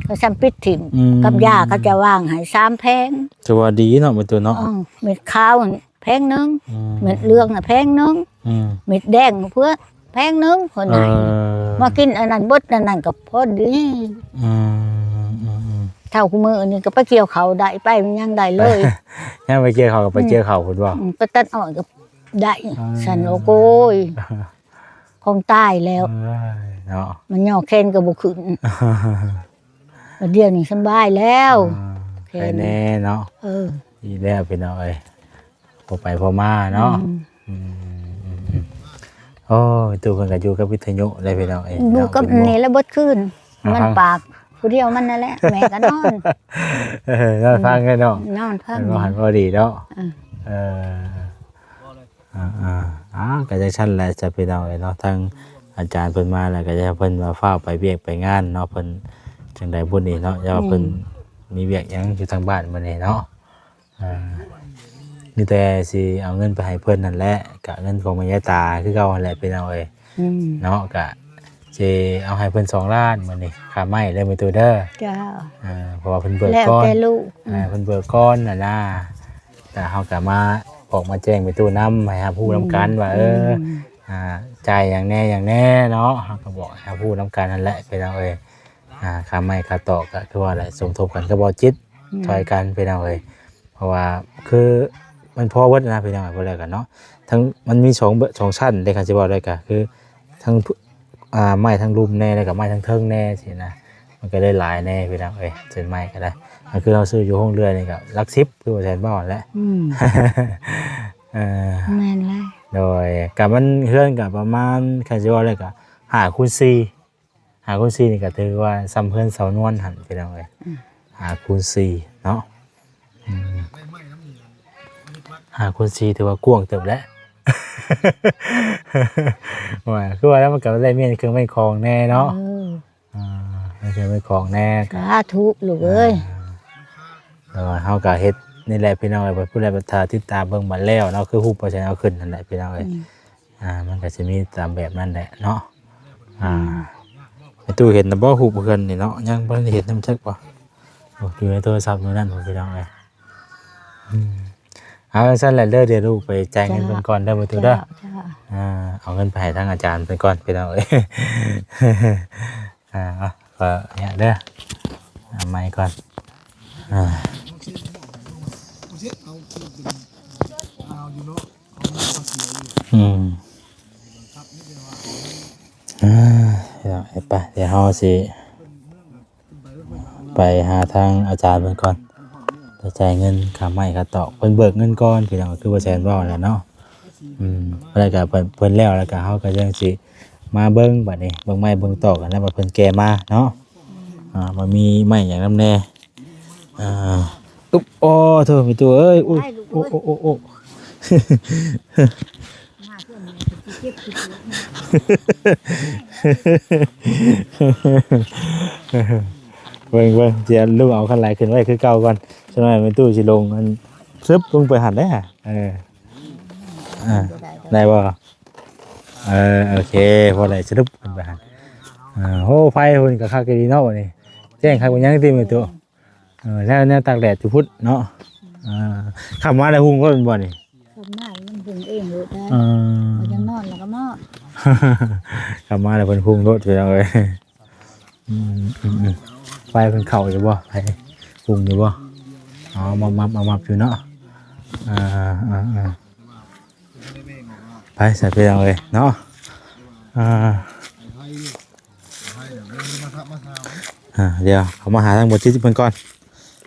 ກໍຊ່ຳປິດຖິ້ມ. ອືມ ກັບຢາເຂົາຈະວາງໃຫ້ສາມແຜງ. ຖືວ່າດີເນາະ ແມ່ຕູ້ເນາະ. ເອີ ເມັດຂາວຫັ້ນແຜງໜຶ່ງ. ອືມ ເມັດເຫຼືອງຫັ້ນແຜງໜຶ່ງ. ອືມ ເມັດແດງເພື່ອແຜງໜຶ່ງ ເພິ່ນໃຫ້. ເອີ ມາກິນອັນນັ້ນເບິດອັນນັ້ນກໍພໍດີ. ອືມ ອືມໆ ເທົ່າຄູ່ມື້ນີ້ກໍໄປກ່ຽວເຂົ້າໄດ້ ໄປຫຍັງໄດ້ເລີຍ. ໄປ ຍາມໄປກ່ຽວເຂົ້າກໍໄປ ອືມ ກ່ຽວເຂົ້າພຸ້ນບໍ່? ອືມ ໄປຕັດອ້ອຍກໍໄດ້. ເອີ ຊັ້ນ ໂອ້ໂກຍ ຂອງຕາຍແລ້ວ. ເອີຍ ເນາະ ມັນຍໍແຂນກໍບໍ່ຂຶ້ນ. ດຽວນີ້ສຳບາຍແລ້ວ. ອ່າ ແຂນ ໄຄແນ່ເນາະ. ເອີ ດີແລ້ວພີ່ນ້ອງເອີຍ ພໍໄປພໍມາເນາະ. ອືມ ອືມໆໆ ໂອ້ຍ ຕູ້ເພິ່ນກໍຢູ່ກັບວິທະຍຸເດ້ພີ່ນ້ອງເອີຍ ຢູ່ກັບເນາະ ນີ້ແຫຼະເບິດຄືນ. ອ່າ ມັນປາກຜູ້ດຽວມັນນັ້ນແຫຼະ ແມ່ກໍນອນ. ເອີ ນອນຟັງເດ້ເນາະ. ອືມ ນອນຟັງ ເນາະ ຫັ້ນພໍດີເນາະ. ເອີ ເອີ ອ່າໆ ອ່າ ກໍຈັ່ງຊັ້ນແຫຼະຈ້ະພີ່ນ້ອງເອີຍເນາະ. ທາງອາຈານເພິ່ນມາແລ້ວ ກໍຢາກໃຫ້ເພິ່ນວ່າຟ້າວໄປວຽກໄປງານເນາະ ເພິ່ນຈັ່ງໃດບຸນນີ້ເນາະ. ຢ່າວ່າເພິ່ນ ອືມ ມີວຽກຫຍັງຢູ່ທາງບ້ານມື້ນີ້ເນາະ. ອ່າ ມີແຕ່ຊິເອົາເງິນໄປໃຫ້ເພິ່ນນັ້ນແຫຼະ ກະເງິນຂອງແມ່ຍາຍຕາຄືເກົ່າຫັ້ນແຫຼະພີ່ນ້ອງເອີຍ. ອືມ ເນາະ ກະຊິເອົາໃຫ້ເພິ່ນສອງລ້ານມື້ນີ້ ຄ່າໄມ້ເດີແມ່ຕູ້ເດີ. ເຈົ້າ ເອີ ເພາະວ່າເພິ່ນເບີກກ່ອນ ແລ້ວແຕ່ລູກ. ເອີ ເພິ່ນເບີກກ່ອນຫັ້ນນາ ກະເຮົາກະມາບອກມາແຈ້ງແມ່ຕູ້ນຳ ໃຫ້ຮັບຮູ້ນຳກັນວ່າ ອືມ ເອີ ອ່າ ຈ່າຍຫຍັງແດ່ຫຍັງແດ່ເນາະ ເຮົາກະບອກໃຫ້ຮັບຮູ້ນຳກັນຫັ້ນແຫຼະພີ່ນ້ອງເອີຍ. ອ່າ ຄ່າໄມ້ຄ່າຕອກກະຄືວ່າແຫຼະ ສົມທົບກັນກັບບໍ່ຈິດ ອືມ ຊ່ອຍກັນພີ່ນ້ອງເອີຍ. ເພາະວ່າຄືມັນພໍເບິດນະພີ່ນ້ອງ ເອີຍ ບໍ່ແລ້ວກັນເນາະ. ທັງ ມັນມີສອງ ສອງຊັ້ນເດ້ ຄັນຊິເວົ້າໄດ້ກະຄືທັງ ອ່າ ໄມ້ທັງລຸ່ມແດ່ ແລ້ວກະໄມ້ທັງເທິງແດ່ຊີ້ນະ ມັນກໍເລີຍຫຼາຍແດ່ພີ່ນ້ອງເອີຍ. ເສັ້ນໄມ້ກໍໄດ້ ກໍຄືເຮົາຊື້ຢູ່ໂຮງເຮືອນນີ້ກໍຫຼັກສິບ ຄືວ່າແຊນເວົ້າຫັ້ນແຫຼະ. ອືມ ເອີ ແມ່ນແລ້ວ. ໂດຍ ກໍມັນ ເຮືອນກໍປະມານ ຄັນຊິເວົ້າໄດ້ກໍຫ້າຄູນສີ່ ຫ້າຄູນສີ່ນີ້ກໍຖືວ່າຊ່ຳເຮືອນສາວນວນຫັ້ນພີ່ນ້ອງເອີຍ. ອືມ ຫ້າຄູນສີ່ເນາະ. ອືມ ຫ້າຄູນສີ່ຖືວ່າກວ້າງເຕີບແຫຼະ. ວ່າ ຄືວ່າແລ້ວມັນກໍໄດ້ມ້ຽນເຄື່ອງມ້ຽນຂອງແດ່ເນາະ. ເອີ ອ່າ ໄດ້ເຄື່ອງໄດ້ຂອງແດ່ ສາທຸລູກເອີຍ. ອ່າ ແຕ່ວ່າເຮົາກໍເຮັດນີ້ແຫຼະພີ່ນ້ອງເອີຍ ເພິ່ນຜູ້ໃດຖ້າຕິດຕາມເບິ່ງບັດແລ້ວເນາະ ຄືຮູບບໍ່ໃສ່ເອົາຂຶ້ນນັ້ນແຫຼະພີ່ນ້ອງເອີຍ. ອືມ ອ່າ ມັນກໍຊິມີຕາມແບບນັ້ນແຫຼະເນາະ. ອ່າ ອືມ ແມ່ຕູ້ເຫັນແລ້ວບໍ່ ຮູບເຮືອນນີ້ເນາະ? ຍັງບໍ່ທັນເຫັນນຳຈັກບໍ່. ໂອ້ ຢູ່ໃນໂທລະສັບມື້ນັ້ນພຸ້ນພີ່ນ້ອງເອີຍ. ອືມ ເອົາຊັ້ນແຫຼະເດີ ດຽວລູກໄປຈ່າຍເງິນເພິ່ນກ່ອນເດີແມ່ຕູ້ເດີ. ເຈົ້າ ເຈົ້າ ອ່າ ເອົາເງິນໄປໃຫ້ທາງອາຈານເພິ່ນກ່ອນພີ່ນ້ອງເອີຍ. ອ່າ ເອົາ ຂໍອະນຸຍາດເດີ ເອົາໄມກ່ອນ. ອ່າ ອືມ ອ່າ ເອົາໄປ ດຽວເຮົາຊິ ໄປຫາທາງອາຈານເພິ່ນກ່ອນ ໄປຈ່າຍເງິນຄ່າໄມ້ຄ່າຕອກ ເພິ່ນເບີກເງິນກ່ອນພີ່ນ້ອງ ຄືວ່າແຊນເວົ້ານັ້ນແຫຼະເນາະ. ອືມ ແລ້ວກໍເພິ່ນ ເພິ່ນແລ້ວ ແລ້ວກໍເຮົາກໍຍັງຊິມາເບິ່ງບັດນີ້ ເບິ່ງໄມ້ເບິ່ງຕອກກັນນະ ວ່າເພິ່ນແກ່ມາເນາະ. ອ່າ ວ່າມີໄມ້ຫຍັງນຳແດ່. ອ່າ ອຶບ ໂອ້ ໂທ້ ແມ່ຕູ້ເອີຍ ໂອ້ ໂອ້ ໂອ້ ໂອ້ ໂອ້. ມາເພື່ອແມ່ກໍຊິເຈັບຄືກັນ. ເບິ່ງ ເບິ່ງ ຊິເອົາ ລຸງເອົາຄັນໄຫຼຂຶ້ນໄວ້ຄືເກົ່າກ່ອນ. ຈັກໜ້ອຍແມ່ຕູ້ຊິລົງ ອັນ ຊຶບ ລົງໄປຫັ້ນເດ້. ເອີ ອ່າ ໄດ້ບໍ່? ເອີ ໂອເຄ ພໍໄດ້ ຊະດຸບຂຶ້ນໄປຫັ້ນ. ເອີ ໂອ້ ໄຟພຸ້ນກໍຄັກອີ່ຫຼີເນາະ ບັດນີ້ ແຈ້ງຄັກປານຫຍັງຕິແມ່ຕູ້? ເອີ ແນວ ແນວຕາກແດດຢູ່ພຸ້ນເນາະ. ອ່າ ຄ່ຳມາແລ້ວຮຸ່ງໂລດແມ່ນບໍ່ນີ້? ຄ່ຳມາແລ້ວມັນຮຸ່ງເອງໂລດນະ. ເອີ ບໍ່ຢາກນອນແລ້ວກໍມອດ. ຄ່ຳມາແລ້ວເພິ່ນຮຸ່ງໂລດ ພີ່ນ້ອງເອີຍ. ອືມ ອືມ ອືມ ໄຟເພິ່ນເຂົ້າຢູ່ບໍ່? ໄຟຮຸ່ງຢູ່ບໍ່? ອໍ ມັບໆໆຢູ່ເນາະ. ອ່າ ອ່າ ອ່າ ໄປ ໃສ່ ພີ່ນ້ອງເອີຍເນາະ. ອ່າ ອ່າ ດຽວເຂົ້າມາຫາທາງບໍ່ຈິດເພິ່ນກ່ອນ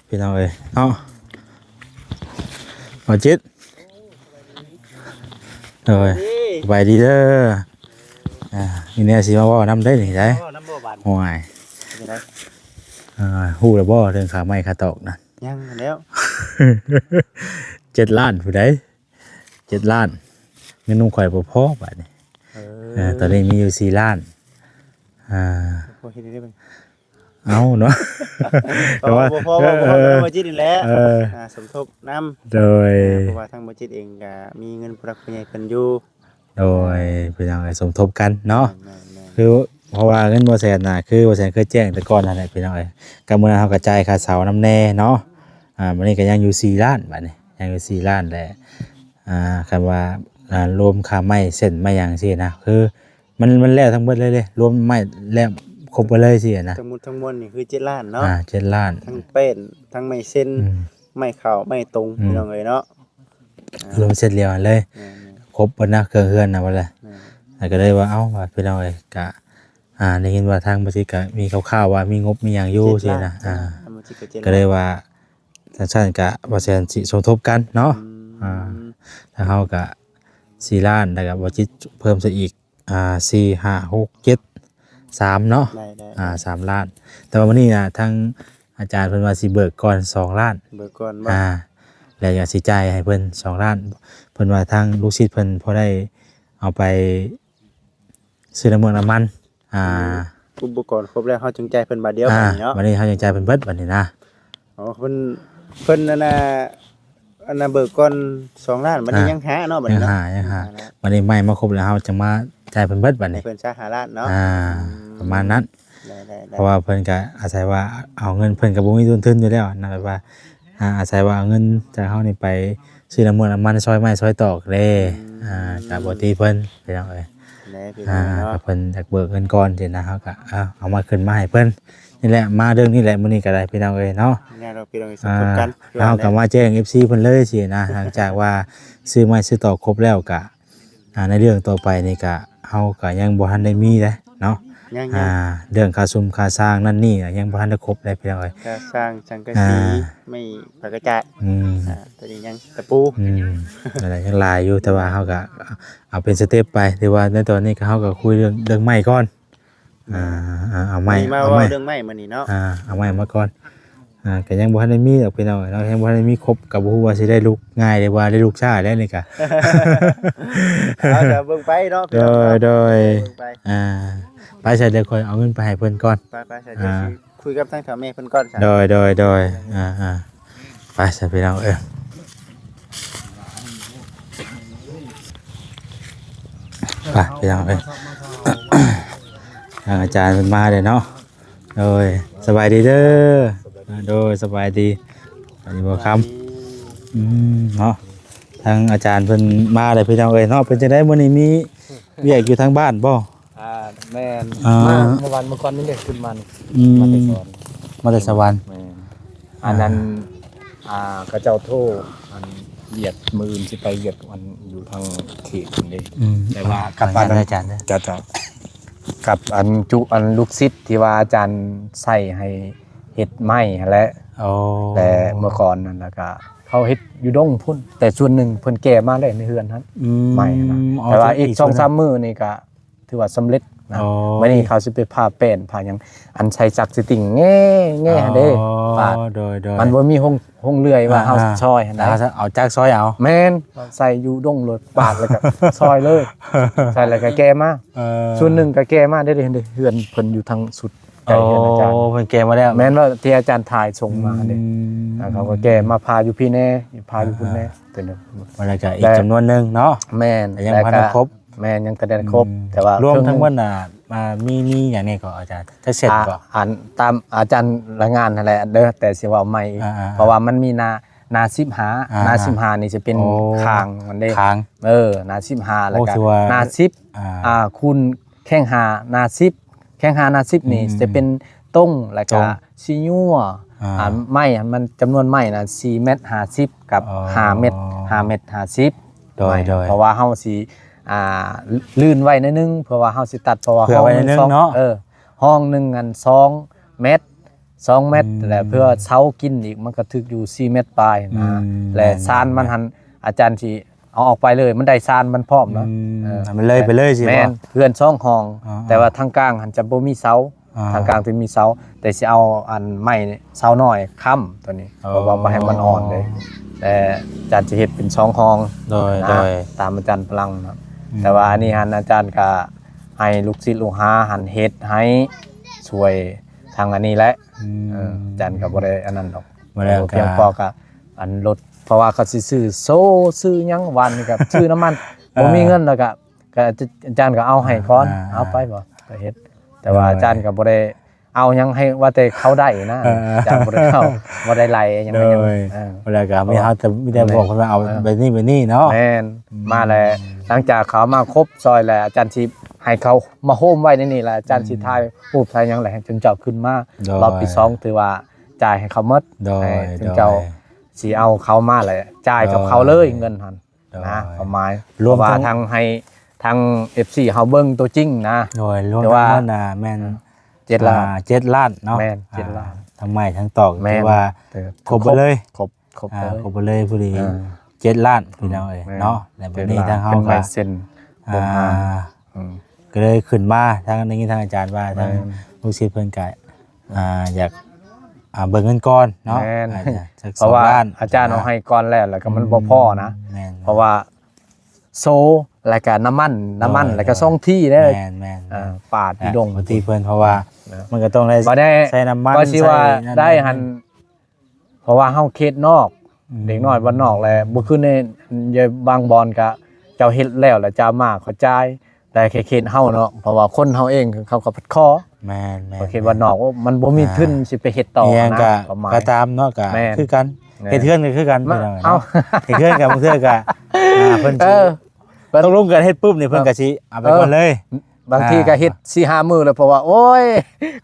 ພີ່ນ້ອງເອີຍເນາະ. ບໍ່ຈິດ ໂດຍ ສະບາຍດີເດີ. ອ່າ ມີແນວຊິມາເວົ້ານຳໄດ໋ນີ້ໄດ໋. ເວົ້ານຳບໍ່ບາດ? ໂອ້ຍ ເປັນໃດ? ອ່າ ຮູ້ແລ້ວບໍ່ເລື່ອງຄ່າໄມ້ຄ່າຕອກນະ? ຍັງແລ້ວ ເຈັດລ້ານພຸ້ນໃດ໋. ເຈັດລ້ານ ເງິນຂອງຂ້ອຍບໍ່ພໍບາດນີ້. ເອີ ເອີ ຕອນນີ້ມີຢູ່ສີ່ລ້ານ. ອ່າ ພໍເຮັດໄດ້ບໍ່? ເອົາເນາະ ແຕ່ວ່າບໍ່ພໍ ເອີ ບໍ່ພໍ ເອີ ບໍ່ຈິດນີ້ແຫຼະ. ເອີ ອ່າ ສົມທົບນຳ ໂດຍ ເອີ ເພາະວ່າທາງບໍ່ຈິດເອງກໍມີເງິນຜູ້ຫຼັກຜູ້ໃຫຍ່ເພິ່ນຢູ່. ໂດຍ ພີ່ນ້ອງເອີຍ ສົມທົບກັນເນາະ. ແມ່ນໆໆ ຄື ເພາະວ່າເງິນບໍ່ແສນນະ ຄືບໍ່ແສນເຄີຍແຈ້ງແຕ່ກ່ອນຫັ້ນແຫຼະ ພີ່ນ້ອງເອີຍ. ກໍມື້ນັ້ນເຮົາກໍຈ່າຍຄ່າເຊົ່ານຳແດ່ເນາະ. ອ່າ ບັດນີ້ກໍຍັງຢູ່ສີ່ລ້ານ ບັດນີ້ຍັງຢູ່ສີ່ລ້ານແຫຼະ. ອ່າ ຄັນວ່າ ອ່າ ລວມຄ່າໄມ້ເສັ້ນໄມ້ຫຍັງຊີ້ນະ ຄື ມັນ ມັນແລ້ວທັງເບິດເລີຍເດ້ ລວມໄມ້ແລ້ວຄົບເບິດເລີຍຊີ້ນະ. ທັງໝົດທັງມວນນີ້ຄືເຈັດລ້ານເນາະ. ອ່າ ເຈັດລ້ານ ທັງແປ້ນ ທັງໄມ້ເສັ້ນ ອືມ ໄມ້ເຂົ້າ ໄມ້ຕົງ ອືມ ພີ່ນ້ອງເອີຍເນາະ. ອ່າ ລວມເສັດລຽວຫັ້ນເລີຍ. ແມ່ນໆ ຄົບເບິດນະ ເຄື່ອງເຮືອນນະ ເບິດລະ. ແມ່ນ ແລ້ວກໍເລີຍວ່າ ເອົ້າ ວ່າ ພີ່ນ້ອງເອີຍ ກະ ອ່າ ໄດ້ຍິນວ່າທາງບໍ່ຈິດກະມີຂ່າວໆວ່າມີງົບມີຫຍັງຢູ່ຊີ້ນະ. ອ່າ ທາງບໍ່ຈິດກໍເຈັດລ້ານ ກໍເລີຍວ່າ ຈັ່ງຊັ້ນກະບໍ່ແສນຊິສົມທົບກັນເນາະ. ອືມ ອ່າ ທາງເຮົາກະສີ່ລ້ານ ແລ້ວກະບໍ່ຈິດເພີ່ມໃສ່ອີກ ອ່າ ສີ່ ຫ້າ ຫົກ ເຈັດ ສາມເນາະ. ໄດ້ໆໆ ອ່າ ສາມລ້ານ. ແຕ່ວ່າມື້ນີ້ນະ ທາງອາຈານເພິ່ນວ່າຊິເບີກກ່ອນສອງລ້ານ ເບີກກ່ອນບໍ່? ອ່າ ແລ້ວຍັງຊິຈ່າຍໃຫ້ເພິ່ນສອງລ້ານ. ເພິ່ນວ່າທາງລູກສິດເພິ່ນພໍໄດ້ເອົາໄປຊື້ນ້ຳມັນ ນ້ຳມັນ ອ່າ ອຸປະກອນຄົບແລ້ວ ເຮົາຈຶ່ງຈ່າຍເພິ່ນບາດດຽວ. ອ່າ ບາດນີ້ເນາະ ບາດນີ້ເຮົາຈຶ່ງຈ່າຍເພິ່ນເບິດບາດນີ້ນະ. ອໍ ເພິ່ນ ເພິ່ນອັນນ່າ ອັນນ່າເບີກກ່ອນສອງລ້ານ ບາດນີ້ ອ່າ ຍັງຫ້າເນາະ ບາດນີ້ເນາະ ຍັງຫ້າ ຍັງຫ້າ ຍັງຫ້າ. ບາດນີ້ໄມ້ມາຄົບແລ້ວ ເຮົາຈະມາຈ່າຍເພິ່ນເບິດບາດນີ້ ໃຫ້ເພິ່ນຊະຫ້າລ້ານເນາະ. ອ່າ ອືມ ປະມານນັ້ນ. ໄດ້ໆໆ ເພາະວ່າເພິ່ນກະອາໄສວ່າເອົາເງິນ ເພິ່ນກະບໍ່ມີຕົ້ນທຶນຢູ່ແລ້ວນະ ແບບວ່າ ອ່າ ອາໄສວ່າເອົາເງິນຈາກເຮົານີ້ໄປຊື້ນ້ຳມັນ ນ້ຳມັນ ຊອຍໄມ້ຊອຍຕອກເດ້. ອືມ ອ່າ ກະບໍ່ຕີເພິ່ນ ພີ່ນ້ອງເອີຍ. ແຫຼະ ພີ່ນ້ອງເນາະ ອ່າ ກໍເພິ່ນຢາກເບີກເງິນກ່ອນຊີ້ນະ ເຮົາກໍ ເອົາ ເອົາມາຂຶ້ນມາໃຫ້ເພິ່ນນີ້ແຫຼະ. ມາເລື່ອງນີ້ແຫຼະ ມື້ນີ້ກໍໄດ້ ພີ່ນ້ອງເອີຍເນາະ. ຍາກດອກ ພີ່ນ້ອງເອີຍ ສົມທົບກັນ ອ່າ ເຮົາກໍມາແຈ້ງເອັຟຊີເພິ່ນເລີຍຊີ້ນະ. ຫຼັງຈາກວ່າຊື້ໄມ້ຊື້ຕອກຄົບແລ້ວກໍ ອ່າ ໃນເລື່ອງຕໍ່ໄປນີ້ກະ ເຮົາກະຍັງບໍ່ທັນໄດ້ມີເດ້ເນາະ. ຍັງໆ ອ່າ ເລື່ອງຄ່າຊຸມຄ່າຊ່າງນັ້ນນີ້ ຍັງບໍ່ທັນໄດ້ຄົບເດ້ ພີ່ນ້ອງເອີຍ. ຄ່າຊ່າງສັງກະສີ ອ່າ ໄມ້ປະກະຈາດ ອືມ ອ່າ ຕົວນີ້ຍັງ ຕະປູ ອືມ ນັ້ນແຫຼະ ຍັງຫຼາຍຢູ່ ແຕ່ວ່າເຮົາກະເອົາເປັນສະເຕັບໄປ. ຖືວ່າໃນຕອນນີ້ກະ ເຮົາກະຄຸຍເລື່ອງ ເລື່ອງໄມ້ກ່ອນ. ອ່າ ອ່າ ເອົາໄມ້ ມື້ນີ້ມາເວົ້າເລື່ອງໄມ້ມື້ນີ້ເນາະ. ອ່າ ເອົາໄມ້ມາກ່ອນ. ອ່າ ກໍຍັງບໍ່ທັນໄດ້ມີດອກ ພີ່ນ້ອງເນາະ ຍັງບໍ່ທັນໄດ້ມີຄົບ ກໍບໍ່ຮູ້ວ່າຊິໄດ້ລູກງ່າຍ ຫຼືວ່າໄດ້ລູກຊ້າແລ້ວນີ້ກະ. ເອົາ ດຽວເບິ່ງໄປເນາະ ພີ່ນ້ອງເນາະ. ໂດຍໆ ເບິ່ງໄປ ອ່າ ໄປຊະ ດຽວຂ້ອຍເອົາເງິນໄປໃຫ້ເພິ່ນກ່ອນ. ໄປໆຊະ ອ່າ ດຽວຊິຄຸຍກັບທາງເຖົ້າແມ່ເພິ່ນກ່ອນຊະ. ໂດຍໆໆ ອ່າໆ ໄປຊະ ພີ່ນ້ອງເອີຍ. ໄປ ພີ່ນ້ອງເອີຍ ທາງອາຈານເພິ່ນມາແລ້ວເນາະ. ໂດຍ ສະບາຍດີເດີ. ໂດຍ ສະບາຍດີ ສະບາຍດີບໍ່ຄຳ. ອືມ ເນາະ ທາງອາຈານເພິ່ນມາແລ້ວ ພີ່ນ້ອງເອີຍເນາະ. ເປັນຈັ່ງໃດມື້ນີ້ ມີວຽກຢູ່ທາງບ້ານບໍ່? ອ່າ ແມ່ນ ອ່າ ມາເມື່ອວານເມື່ອກ່ອນນີ້ເດ້ ຂຶ້ນມານີ້ ອືມ ມາແຕ່ສະຫວັນ ມາແຕ່ສະຫວັນ. ແມ່ນ ອ່າ ອັນນັ້ນ ອ່າ ເຂົາເຈົ້າໂທ ອັນ ວຽກ ມື້ອື່ນຊິໄປວຽກ ອັນ ຢູ່ທາງເຂດພຸ້ນເດ້. ອືມ ແຕ່ວ່າກັບອັນນັ້ນ ອາຈານເດີ ກັບ ກັບອັນຈຸ ອັນລູກສິດທີ່ວ່າອາຈານໃສ່ໃຫ້ເຮັດໄມ້ຫັ້ນແຫຼະ. ໂອ້ ແຕ່ເມື່ອກ່ອນນັ້ນ ແລ້ວກະເຂົາເຮັດຢູ່ດົງພຸ້ນ ແຕ່ສ່ວນໜຶ່ງເພິ່ນແກ່ມາໄດ້ໃນເຮືອນຫັ້ນ. ອືມ ໄມ້ຫັ້ນນະ ອໍ ແຕ່ວ່າອີກ ອີກ ສອງສາມມື້ນີ້ກະ ຖືວ່າສຳເລັດນະ. ອໍ ບັດນີ້ເຂົາຊິໄປຜ່າແປ້ນຜ່າຫຍັງ ອັນໃສ່ຈັກສະຕິງແງ່ໆຫັ້ນເດ້. ອໍ ປາດ ໂດຍໆ ມັນບໍ່ມີໂຮງ ໂຮງເລື່ອຍວ່າ ອ່າ ເຮົາ ອ່າ ຊອຍຫັ້ນນະ ເອົາຈັກຊອຍເອົາ. ແມ່ນ ໃສ່ຢູ່ດົງໂລດ ປາດແລ້ວກໍຊອຍເລີຍ ໃສ່ແລ້ວກໍແກ່ມາ. ເອີ ສ່ວນໜຶ່ງກໍແກ່ມາໄດ້ເດ້ ເຮືອນເພິ່ນຢູ່ທາງສຸດ ໃກ້ເຮືອນອາຈານ. ໂອ້ ເພິ່ນແກ້ມາແລ້ວ. ແມ່ນວ່າທີ່ອາຈານຖ່າຍສົ່ງມາເດ້. ອືມ ອ່າ ເຂົາກໍແກ້ມາພາຢູ່ພີ້ແນ່ ພາຢູ່ພຸ້ນແນ່. ອ່າ ຕົວນີ້ ແລ້ວກໍອີກຈຳນວນໜຶ່ງເນາະ ແມ່ນ ກໍຍັງບໍ່ທັນໄດ້ຄົບ. ແມ່ນ ຍັງບໍ່ທັນໄດ້ຄົບ. ອືມ ແຕ່ວ່າລວມທັງໝົດນະ ອ່າ ມີ ມີຫຍັງແດ່ກໍອາຈານ ຈັກເຊັນກໍ? ອ່າ ອັນຕາມອາຈານລາຍງານຫັ້ນແຫຼະເດີ ແຕ່ຊິເວົ້າໃໝ່ອີກ ອ່າໆ ເພາະວ່າມັນມີໜ້າ ໜ້າສິບຫ້າ ອ່າໆ ໜ້າສິບຫ້ານີ້ຈະເປັນ ໂອ້ ຄາງມັນເດ້ ຄາງ ເອີ ໜ້າສິບຫ້າ ໂອ້ ແລ້ວກໍ ຖືວ່າ ໜ້າສິບ ອ່າ ອ່າ ຄູນແຂ້ງຫ້າ ໜ້າສິບ ແຂ້ງຫ້າ ໜ້າສິບນີ້ ອືມ ຈະເປັນຕົງ ແລ້ວກໍ ຕົງ ຊິຍົວ ອ່າ ອ່າ ໄມ້ຫັ້ນ ມັນຈຳນວນໄມ້ນະ ສີ່ແມັດຫ້າສິບ ກັບ ອໍ ຫ້າແມັດ ຫ້າແມັດຫ້າສິບ ໂດຍ ໄມ້ ໂດຍ ເພາະວ່າເຮົາຊິ ອ່າ ລື່ນໄວ້ໜ້ອຍໜຶ່ງ ເພື່ອວ່າເຮົາຊິຕັດ ເພາະວ່າ ເພື່ອໄວ້ໜ້ອຍໜຶ່ງເນາະ ເອີ ຫ້ອງໜຶ່ງອັນ ສອງແມັດ ສອງແມັດ ອືມ ແລະ ເພື່ອເສົາກິນອີກ ມັນກໍຖືກຢູ່ ສີ່ແມັດປາຍນະ ອືມ ແລະ ແມ່ນ ຊານມັນຫັ້ນ ອາຈານຊິເອົາອອກໄປເລີຍ ມັນໄດ້ຊານມັນພ້ອມເນາະ ອືມ ເອີ ໃຫ້ມັນເລີຍໄປເລີຍ ຊິ ແມ່ນ ເຮືອນສອງຫ້ອງ ອໍໆ ແຕ່ວ່າທາງກາງຫັ້ນຈະບໍ່ມີເສົາ ອ່າ ທາງກາງຈະມີເສົາ ແຕ່ຊິເອົາອັນໄມ້ເສົານ້ອຍຄ້ຳຕົວນີ້ ອໍ ເພາະວ່າບໍ່ໃຫ້ມັນອ່ອນເດ້ ແຕ່ອາຈານຊິເຮັດເປັນສອງຫ້ອງ ໂດຍ ນະ ໂດຍ ຕາມອາຈານພະລັງນະ ອືມ ແຕ່ວ່າອັນນີ້ຫັ້ນອາຈານກະໃຫ້ລູກສິດລູກຫາຫັ້ນເຮັດໃຫ້ ຊ່ວຍທາງອັນນີ້ແຫຼະ ອືມ ເອີ ອາຈານກໍບໍ່ໄດ້ອັນນັ້ນດອກ ບໍ່ໄດ້ ພຽງພໍກໍອັນລົດ ເພາະວ່າເຂົາຊິຊື້ໂຊ ຊື້ຫຍັງ ວານນີ້ກໍຊື້ນ້ຳມັນ ອ່າ ບໍ່ມີເງິນ ແລ້ວກໍ ກໍອາຈານກໍເອົາໃຫ້ກ່ອນ ອ່າ ເອົາໄປບໍ່ ກໍເຮັດ ແຕ່ວ່າ ໂດຍ ອາຈານກໍບໍ່ໄດ້ເອົາຫຍັງໃຫ້ ວ່າແຕ່ເຂົາໄດ້ນະ ເອີ ອາຈານບໍ່ໄດ້ເອົາ ບໍ່ໄດ້ໄລ່ຫຍັງ ໂດຍ ເອີ ແລ້ວກໍມີ ເຮົາແຕ່ ມີແຕ່ບອກເພິ່ນວ່າເອົາ ເອີ ແບບນີ້ ແບບນີ້ເນາະ ແມ່ນ ອືມ ມາແລ້ວ ຫຼັງຈາກເຂົາມາຄົບຊ່ອຍແລ້ວ ອາຈານຊິໃຫ້ເຂົາມາໂຮມໄວ້ໃນນີ້ ແລ້ວອາຈານຊິ ອືມ ຖ່າຍຮູບຖ່າຍຫຍັງ ແລ້ວໃຫ້ເຈົ້າຂຶ້ນມາ ໂດຍ ລອບທີສອງ ຖືວ່າຈ່າຍໃຫ້ເຂົາໝົດ ໂດຍ ໃຫ້ເຈົ້າ ໂດຍ ຊິເອົາເຂົາມາແຫຼະ ຈ່າຍກັບເຂົາເລີຍ ໂດຍ ເງິນຫັ້ນ ໂດຍ ນະ ຄວາມໝາຍ ລວມ ເພາະວ່າ ທັງ ທັງໃຫ້ ທັງເອັຟຊີເຮົາເບິ່ງຕົວຈິງນະ ໂດຍ ລວມ ແຕ່ວ່າ ທັງໝົດນະ ແມ່ນ ອ່າ ເຈັດລ້ານ ອ່າ ເຈັດລ້ານເນາະ ແມ່ນ ເຈັດລ້ານ ອ່າ ທັງໄມ້ທັງຕອກ ແມ່ນ ຖືວ່າ ເອີ ຄົບເບິດເລີຍ ຄົບ ຄົບ ອ່າ ເບິດເລີຍ ຄົບເບິດເລີຍ ຜູ້ດີ ອ່າ ເຈັດລ້ານ ພີ່ນ້ອງເອີຍ ແມ່ນ ເນາະ ແລ້ວບັດນີ້ ເຈັດລ້ານ ທາງເຮົາ ເປັນ ກໍ ໄມ້ເຊັນ ອ່າ ບໍ່ຫາ ອືມ ກໍເລີຍຂຶ້ນມາ ທາງ ໄດ້ຍິນທາງອາຈານວ່າ ທາງ ແມ່ນ ລູກສິດເພິ່ນກໍ ອ່າ ຢາກ ອ່າ ເບິ່ງເງິນກ່ອນເນາະ ແມ່ນ ອາດຈະ ເພາະວ່າ ສອງລ້ານ ອາຈານເອົາໃຫ້ກ່ອນແລ້ວ ແລ້ວກໍມັນ ອືມ ບໍ່ພໍນະ ແມ່ນ ເພາະວ່າໂຊ ແລ້ວກໍນ້ຳມັນ ນ້ຳມັນ ໂດຍ ແລ້ວກໍ ໂດຍ ຊ່ອງທີ່ເດ້ ແມ່ນໆ ເອີ ປາດຢູ່ດົງ ແມ່ນ ເພິ່ນ ເພາະວ່າ ເອີ ມັນກໍຕ້ອງໄດ້ ບັດນີ້ ໃຊ້ນ້ຳມັນ ກໍຊິວ່າ ໃຊ້ນັ້ນ ໄດ້ຫັ້ນ ເພາະວ່າເຮົາເຂດນອກ ອືມ ເດັກນ້ອຍບ້ານນອກແຫຼະ ບໍ່ຄືໃນ ຢູ່ບາງບ່ອນກະເຈົ້າເຮັດແລ້ວ ແລ້ວເຈົ້າມາເຂົາຈ່າຍ ແຕ່ເຂດເຮົາເນາະ ເພາະວ່າຄົນເຮົາເອງເຂົາກໍພັດຂໍ ແມ່ນໆ ເຂດບ້ານນອກ ໂອ້ ມັນບໍ່ມີ ອ່າ ທຶນຊິໄປເຮັດຕໍ່ ອີຫຍັງ ນະ ກໍ ປະມານ ກໍຕາມເນາະ ກໍ ແມ່ນ ຄືກັນ ແມ່ນ ເຮັດເຮືອນກໍຄືກັນ ມາ ພີ່ນ້ອງເນາະ ເອົາ ເຮັດເຮືອນກໍບາງເທື່ອກໍ ອ່າ ເພິ່ນຊິ ເອີ ຕົກລົງກັນເຮັດປຶບນີ້ ເພິ່ນກໍຊິເອົາໄປ ເອີ ກ່ອນເລີຍ ບາງທີກໍເຮັດ ອ່າ ສີ່ຫ້າມື້ແລ້ວ ເພາະວ່າ ໂອ້ຍ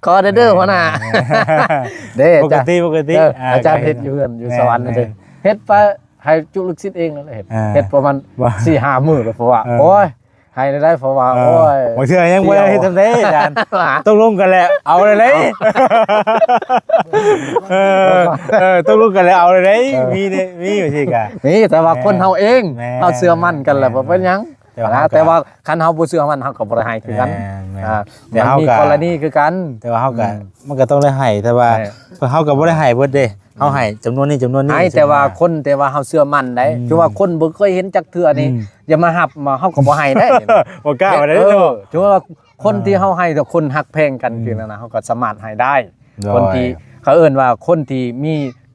ຂໍແດ່ເດີ ອ່າ ຫົວໜ້າ ເດ້ ປົກກະຕິ ປົກກະຕິ ເອີ ອ່າ ອາຈານເຮັດຢູ່ເຮືອນ ຢູ່ສະຫວັນ ແມ່ນໆ ເດ້ ເຮັດໄປໃຫ້ຈຸລູກສິດເອງນັ້ນແຫຼະ ເຮັດ ອ່າ ເຮັດປະມານ ວ່າ ສີ່ຫ້າມື້ແລ້ວ ເພາະວ່າ ເອີ ໂອ້ຍ ໃຫ້ໄດ້ ເພາະວ່າ ເອີ ໂອ້ຍ ບາງເທື່ອຍັງບໍ່ໄດ້ເຮັດ ຊິເອົາ ສ່ຳໃດ ອາຈານ ຕົກລົງກັນແລ້ວ ເອົາເລີຍ ເອີ ເອີ ຕົກລົງກັນແລ້ວ ເອົາເລີຍ ເອີ ມີເດ້ ມີຢູ່ຊີ້ກະ ມີ ແຕ່ວ່າ ແມ່ນ ຄົນເຮົາເອງ ແມ່ນ ເຮົາເຊື່ອໝັ້ນກັນແລ້ວ ແມ່ນ ບໍ່ເປັນຫຍັງ ແຕ່ວ່າ ນະ ເຮົາກໍ ແຕ່ວ່າຄັນເຮົາບໍ່ເຊື່ອໝັ້ນ ເຮົາກໍບໍ່ໄດ້ໃຫ້ຄືກັນ ແມ່ນໆ ອ່າ ແຕ່ເຮົາກໍ ມັນມີກໍລະນີຄືກັນ ແຕ່ວ່າເຮົາກໍ ອືມ ມັນກໍຕ້ອງໄດ້ໃຫ້ ແຕ່ວ່າ ແມ່ນ ເຮົາກໍບໍ່ໄດ້ໃຫ້ເບິດເດ້ ເຮົາໃຫ້ຈຳນວນນີ້ ຈຳນວນນີ້ ໃຫ້ແຕ່ວ່າ ຈຳນວນ ຄົນ ແຕ່ວ່າເຮົາເຊື່ອໝັ້ນໄດ້ ອືມ ຄືວ່າຄົນບໍ່ເຄີຍເຫັນຈັກເທື່ອນີ້ ອືມ ຢ່າມາຮັບ ມາ ເຮົາກໍບໍ່ໃຫ້ໄດ້ ບໍ່ກ້າວ່າໄດ້ ເອີ ເນາະ ຄືວ່າຄົນ ອ່າ ທີ່ເຮົາໃຫ້ ແຕ່ຄົນຮັກແພງກັນ ອືມ ຄືນັ້ນນະ ເຮົາກໍສາມາດໃຫ້ໄດ້ ໂດຍ ຄົນທີ່ເຂົາເອີ້ນວ່າຄົນທີ່ມີ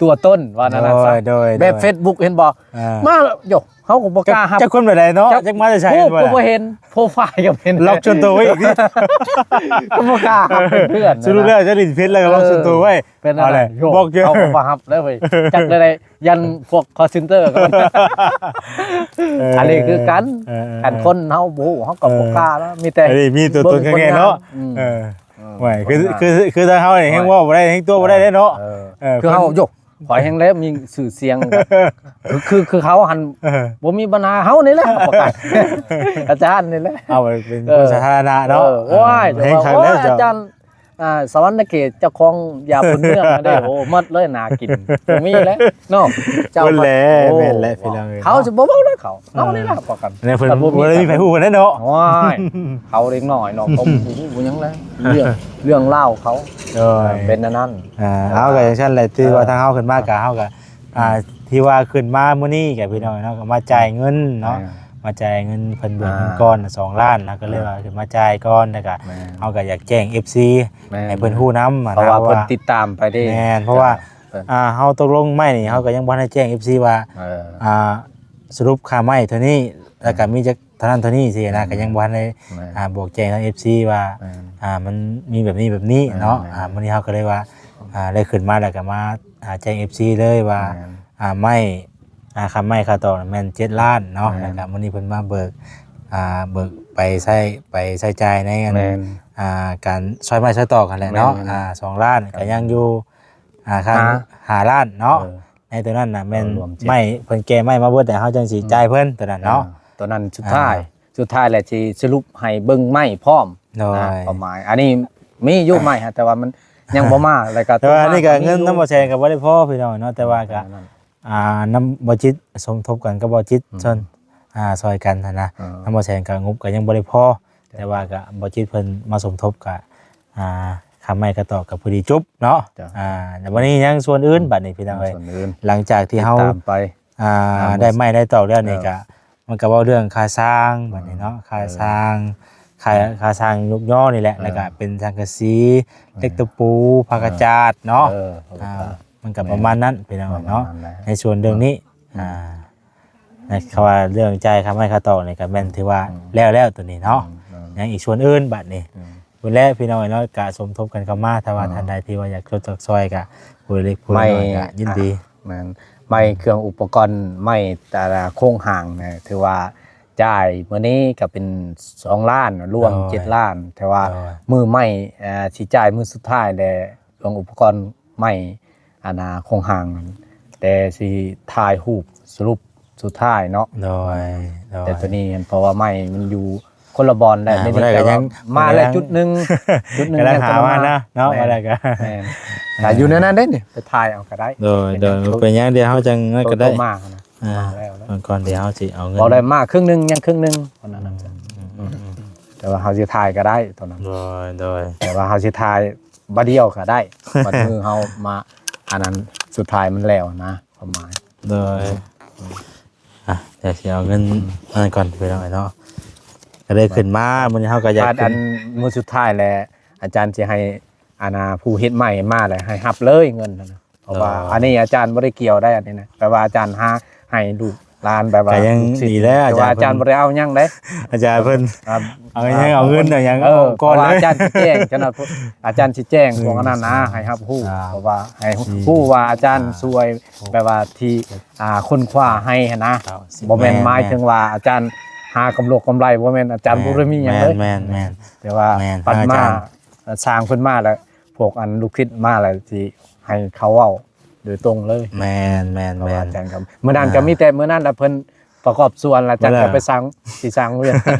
ຕົວຕົນ ວ່ານັ້ນນະ ໂດຍ ໂດຍ ແບບ ໂດຍ ເຟສບຸກ ເຫັນບໍ່ ອ່າ ມາໂຍ ເຮົາກໍບໍ່ກ້າຮັບ ຈັກຄົນແບບໃດເນາະ ຈັກ ຈັກມາແຕ່ໃສ ຮູບກໍບໍ່ເຫັນ ໂປຣໄຟລ໌ກໍບໍ່ເຫັນ ລັອກສ່ວນຕົວໄວ້ອີກ ກໍບໍ່ກ້າຮັບເປັນເພື່ອນ ສະຫຼຸບແລ້ວເຈົ້າຫຼິ້ນເຟສແລ້ວກໍລັອກສ່ວນຕົວໄວ້ ເປັນ ເອົາແຫຼະ ບອກເຈົ້າ ເຮົາກໍບໍ່ຮັບແລ້ວເວີຍ ຈັກໄດ້ ຢ້ານພວກຄໍເຊັນເຕີກ່ອນ ເອີ ອັນນີ້ຄືກັນ ເອີໆໆ ຄັນຄົນເຮົາບໍ່ຮູ້ ເຮົາກໍບໍ່ກ້າແລ້ວ ເອີ ມີແຕ່ ອັນນີ້ມີຕົວຕົນຂ້າງໃນເນາະ ອືມ ເອີ ໂອ້ຍ ຄື ຄື ຄືທາງເຮົານີ້ແຮ່ງເວົ້າບໍ່ໄດ້ ແຮ່ງຕົວະບໍ່ໄດ້ເດ້ເນາະ ເອີ ເອີ ຄືເຮົາ ໂຍ ຂ້ອຍແຮ່ງແລ້ວມີຊື່ສຽງ ຄື ຄື ຄືເຂົາຫັ້ນ ເອີ ບໍ່ມີບັນຫາ ເຮົານີ້ແຫຼະປະກັນ ອາຈານນີ້ແຫຼະ ເອົາໄປເປັນ ເອີ ຄົນສາທາລະນະເນາະ ເອີ ໂອ້ຍ ເອີ ແຮ່ງຄັກແລ້ວ ໂອ້ຍ ເຈົ້າ ອາຈານ ອ່າ ສະຫວັນນະເຂດ ເຈົ້າຂອງຢາພື້ນເມືອງເດ້ ໂອ້ ໝົດເລີຍ ໜ້າກິນ ບໍ່ມີແລ້ວເນາະ ເຈົ້າ ເພິ່ນແຫຼະ ໂອ້ ແມ່ນແຫຼະ ພີ່ນ້ອງເອີຍ ເຂົາຊິບໍ່ເວົ້ານຳເຂົາ ເອີ ເຮົານີ້ລະປະກັນ ເພິ່ນບໍ່ມີໃຜຮູ້ກັນເດ້ເນາະ ໂອ້ຍ ເຂົາເດັກນ້ອຍເນາະ ເຂົາບໍ່ຮູ້ຫຍັງແລ້ວ ເລື່ອງ ເລື່ອງລາວເຂົາ ໂດຍ ເປັນອັນນັ້ນ ອ່າ ເຮົາກໍຈັ່ງຊັ້ນແຫຼະ ຖືວ່າ ເອີ ທາງເຮົາຂຶ້ນມາກໍ ເຮົາກໍ ອ່າ ທີ່ວ່າຂຶ້ນມາມື້ນີ້ກໍ ພີ່ນ້ອງເນາະ ກໍມາຈ່າຍເງິນເນາະ ອ່າ ມາຈ່າຍເງິນ ເພິ່ນເບີກເງິນ ອ່າ ກ່ອນສອງລ້ານ ເຮົາກໍເລີຍວ່າ ອ່າ ຂຶ້ນມາຈ່າຍກ່ອນ ແລ້ວກໍ ແມ່ນ ເຮົາກໍຢາກແຈ້ງເອັຟຊີ ແມ່ນ ໃຫ້ເພິ່ນຮູ້ນຳ ເພາະວ່າ ນະ ເພິ່ນ ວ່າ ຕິດຕາມໄປເດ້ ແມ່ນ ເພາະວ່າ ເຈົ້າ ອ່າ ເຮົາຕົກລົງໄມ້ນີ້ ເຮົາກໍຍັງບໍ່ທັນໄດ້ແຈ້ງເອັຟຊີວ່າ ເອີ ອ່າ ສະຫຼຸບຄ່າໄມ້ເທົ່ານີ້ ແລ້ວກໍ ແມ່ນ ມີຈັກເທົ່ານັ້ນເທົ່ານີ້ຊີ້ນະ ແມ່ນ ກໍຍັງບໍ່ທັນໄດ້ ແມ່ນ ອ່າ ບອກແຈ້ງທາງເອັຟຊີວ່າ ແມ່ນ ອ່າ ມັນມີແບບນີ້ແບບນີ້ເນາະ ແມ່ນ ອ່າ ມື້ນີ້ເຮົາກໍເລີຍວ່າ ອ່າ ໄດ້ຂຶ້ນມາແລ້ວກໍມາ ອ່າ ແຈ້ງເອັຟຊີເລີຍວ່າ ແມ່ນ ອ່າ ໄມ້ ອ່າ ຄ່າໄມ້ຄ່າຕອກແມ່ນເຈັດລ້ານເນາະ ແມ່ນ ແລ້ວກໍມື້ນີ້ເພິ່ນມາເບີກ ອ່າ ເບີກໄປໃຊ້ ໄປໃຊ້ຈ່າຍໃນ ແມ່ນ ອ່າ ການຊອຍໄມ້ຊອຍຕອກຫັ້ນແຫຼະເນາະ ແມ່ນ ອ່າ ສອງລ້ານ ກໍຍັງຢູ່ ອ່າ ຄ້າງ ຫ້າ ຫ້າລ້ານເນາະ ເອີ ໃນຕົວນັ້ນນະແມ່ນ ເອີ ລວມເຈັດ ໄມ້ ເພິ່ນແກ່ໄມ້ມາເບິດແລ້ວ ເຮົາຈັ່ງຊິ ອືມ ຈ່າຍເພິ່ນຕົວນັ້ນເນາະ ອ່າ ຕົວນັ້ນສຸດທ້າຍ ອ່າ ສຸດທ້າຍແຫຼະ ຊິສະຫຼຸບໃຫ້ເບິ່ງໄມ້ພ້ອມ ໂດຍ ນະ ຄວາມໝາຍ ອັນນີ້ມີຢູ່ໄມ້ ແຕ່ວ່າມັນຍັງບໍ່ມາ ແລ້ວກໍ ແຕ່ວ່າອັນນີ້ກໍ ຕົວມາກໍມີຢູ່ ເງິນນຳບໍ່ແຊນກໍບໍ່ໄດ້ພໍພີ່ນ້ອງເນາະ ແຕ່ວ່າກໍ ອ່າ ນຳບໍ່ຈິດ ສົມທົບກັນກັບບໍ່ຈິດ ອືມ ສ່ວນ ອ່າ ຊ່ອຍກັນຫັ້ນນະ ອ່າ ນຳບໍ່ແຊນກໍງົບກໍຍັງບໍ່ໄດ້ພໍ ແຕ່ວ່າກໍບໍ່ຈິດເພິ່ນມາສົມທົບກໍ ອ່າ ຄ່າໄມ້ຄ່າຕອກກໍພໍດີຈົບເນາະ ເຈົ້າ ອ່າ ແລ້ວບັດນີ້ຍັງສ່ວນອື່ນ ອືມ ບັດນີ້ພີ່ນ້ອງເອີຍ ສ່ວນອື່ນ ຫຼັງຈາກທີ່ເຮົາ ຕິດຕາມໄປ ອ່າ ນຳ ໄດ້ໄມ້ໄດ້ຕອກແລ້ວນີ້ ເອີ ກໍ ມັນກໍເວົ້າເລື່ອງຄ່າສ້າງ ເອີ ບັດນີ້ເນາະ ເອີ ຄ່າສ້າງ ຄ່າ ເອີ ຄ່າສ້າງຍົກຍໍນີ້ແຫຼະ ເອີ ແລ້ວກໍເປັນສັງກະສີ ເອີ ເຫຼັກຕະປູ ຜ້າກະຈາດເນາະ ເອີ ອ່າ ມັນກໍປະມານນັ້ນພີ່ນ້ອງເນາະ ປະມານນັ້ນແຫຼະ ໃນສ່ວນເລື່ອງນີ້ ເອີ ອ່າ ໃນຄຳວ່າເລື່ອງຈ່າຍຄ່າໄມ້ຄ່າຕອກນີ້ກໍແມ່ນ ອືມ ຖືວ່າ ອືມ ແລ້ວແລ້ວຕົວນີ້ເນາະ ອືມ ອືມ ຍັງອີກສ່ວນອື່ນບັດນີ້ ອືມ ພຸ້ນແຫຼະພີ່ນ້ອງເອີຍເນາະ ກະສົມທົບກັນເຂົ້າມາ ຖ້າວ່າ ອືມ ທ່ານໃດທີ່ວ່າຢາກຊ່ວຍ ຊ່ວຍກໍຜູ້ເລັກຜູ້ນ້ອຍ ໄໝ້ ກໍຍິນດີ ແມ່ນ ໄມ້ເຄື່ອງອຸປະກອນ ໄມ້ແຕ່ລະໂຄງຮ່າງນະ ຖືວ່າຈ່າຍມື້ນີ້ກໍເປັນສອງລ້ານ ລວມ ໂດຍ ເຈັດລ້ານ ແຕ່ວ່າ ໂດຍ ມື້ໄມ້ ເອີ ຊິຈ່າຍມື້ສຸດທ້າຍແຫຼະ ເຄື່ອງອຸປະກອນໄມ້ ອັນນ່າ ໂຄງຮ່າງນັ້ນ ແຕ່ຊິຖ່າຍຮູບສະຫຼຸບສຸດທ້າຍເນາະ ໂດຍ ໂດຍ ແຕ່ຕົວນີ້ເຫັນ ເພາະວ່າໄມ້ມັນຢູ່ຄົນລະບ່ອນແຫຼະ ອ່າ ໃນນີ້ ບໍ່ໄດ້ກໍຍັງ ມາແລ້ວ ຍັງ ຈຸດໜຶ່ງ ຈຸດໜຶ່ງ ກຳລັງ ຍັງ ຫາມາ ບໍ່ມາ ນະເນາະ ແມ່ນ ບໍ່ໄດ້ກໍ ແມ່ນ ຖ້າຢູ່ໃນນັ້ນເດ້ນີ້ ໄປຖ່າຍເອົາກໍໄດ້ ໂດຍ ເປັນ ໂດຍ ຫຍັງ ບໍ່ເປັນຫຍັງ ດຽວເຮົາຈັ່ງນັ້ນກໍໄດ້ ໂຕມາຫັ້ນນະ ອ່າ ມາແລ້ວນະ ມັນກ່ອນ ດຽວເຮົາຊິເອົາເງິນ ບໍ່ໄດ້ມາເຄິ່ງໜຶ່ງ ຍັງເຄິ່ງໜຶ່ງ ປະມານນັ້ນ ອືມ ອືມ ອືມ ແຕ່ວ່າເຮົາຊິຖ່າຍກໍໄດ້ຕອນນັ້ນ ໂດຍ ໂດຍ ແຕ່ວ່າເຮົາຊິຖ່າຍ ບາດດຽວກໍໄດ້ ບັດມື້ເຮົາມາ ອັນນັ້ນ ສຸດທ້າຍມັນແລ້ວນະ ຄວາມໝາຍ ໂດຍ ອ່ະ ດຽວຊິເອົາເງິນນັ້ນກ່ອນ ພີ່ນ້ອງເນາະ ກໍເລີຍຂຶ້ນມາ ມື້ນີ້ເຮົາກໍຢາກ ບາດອັນ ຂຶ້ນ ມື້ສຸດທ້າຍແຫຼະ ອາຈານຊິໃຫ້ ອັນນ່າ ຜູ້ເຮັດໄມ້ມາແລ້ວ ໃຫ້ຮັບເລີຍເງິນຫັ້ນນະ ເພາະວ່າ ໂດຍ ອັນນີ້ອາຈານບໍ່ໄດ້ກ່ຽວໄດ໋ ອັນນີ້ນະ ແປວ່າອາຈານຫາໃຫ້ລູກ ຫຼານແບບວ່າ ກໍຍັງ ລູກສິດ ດີແລ້ວ ແຕ່ວ່າອາຈານ ອາຈານບໍ່ໄດ້ເອົາຫຍັງເດ້ ອາຈານເພິ່ນ ອ່າ ເອົາຫຍັງ ເອົາເງິນເອົາຫຍັງ ເອີ ເອົາກ່ອນເລີຍ ເພາະວ່າອາຈານຊິແຈ້ງ ເຈົ້າໜ້າ ອາຈານຊິແຈ້ງ ອືມ ພວກອັນນັ້ນນະ ໃຫ້ຮັບຮູ້ ອ່າ ເພາະວ່າໃຫ້ ສີ່ ຮູ້ວ່າອາຈານ ອ່າ ຊ່ວຍ ຫົກ ແບບວ່າທີ່ ເຈັດ ອ່າ ຄົ້ນຄວ້າໃຫ້ຫັ້ນນະ ເກົ້າ ສິບ ບໍ່ແມ່ນ ແມ່ນ ໝາຍເຖິງວ່າອາຈານຫາກຳລົກກຳໄລ ບໍ່ແມ່ນ ອາຈານ ແມ່ນ ບໍ່ໄດ້ມີຫຍັງເລີຍ ແມ່ນ ແມ່ນ ແຕ່ວ່າ ແມ່ນ ປັນມາ ອາຈານ ສ້າງເພິ່ນມາແລ້ວ ພວກອັນລູກສິດມາແລ້ວ ຊິໃຫ້ເຂົາເວົ້າ ໂດຍຕົງເລີຍ ແມ່ນ ແມ່ນ ເພາະວ່າ ແມ່ນ ອາຈານກໍ ມື້ນັ້ນກໍ ອ່າ ມີແຕ່ມື້ນັ້ນລະ ເພິ່ນປະກອບສ່ວນລະ ອາຈານກໍໄປສ້າງ ຊິສ້າງໂຮງຮຽນ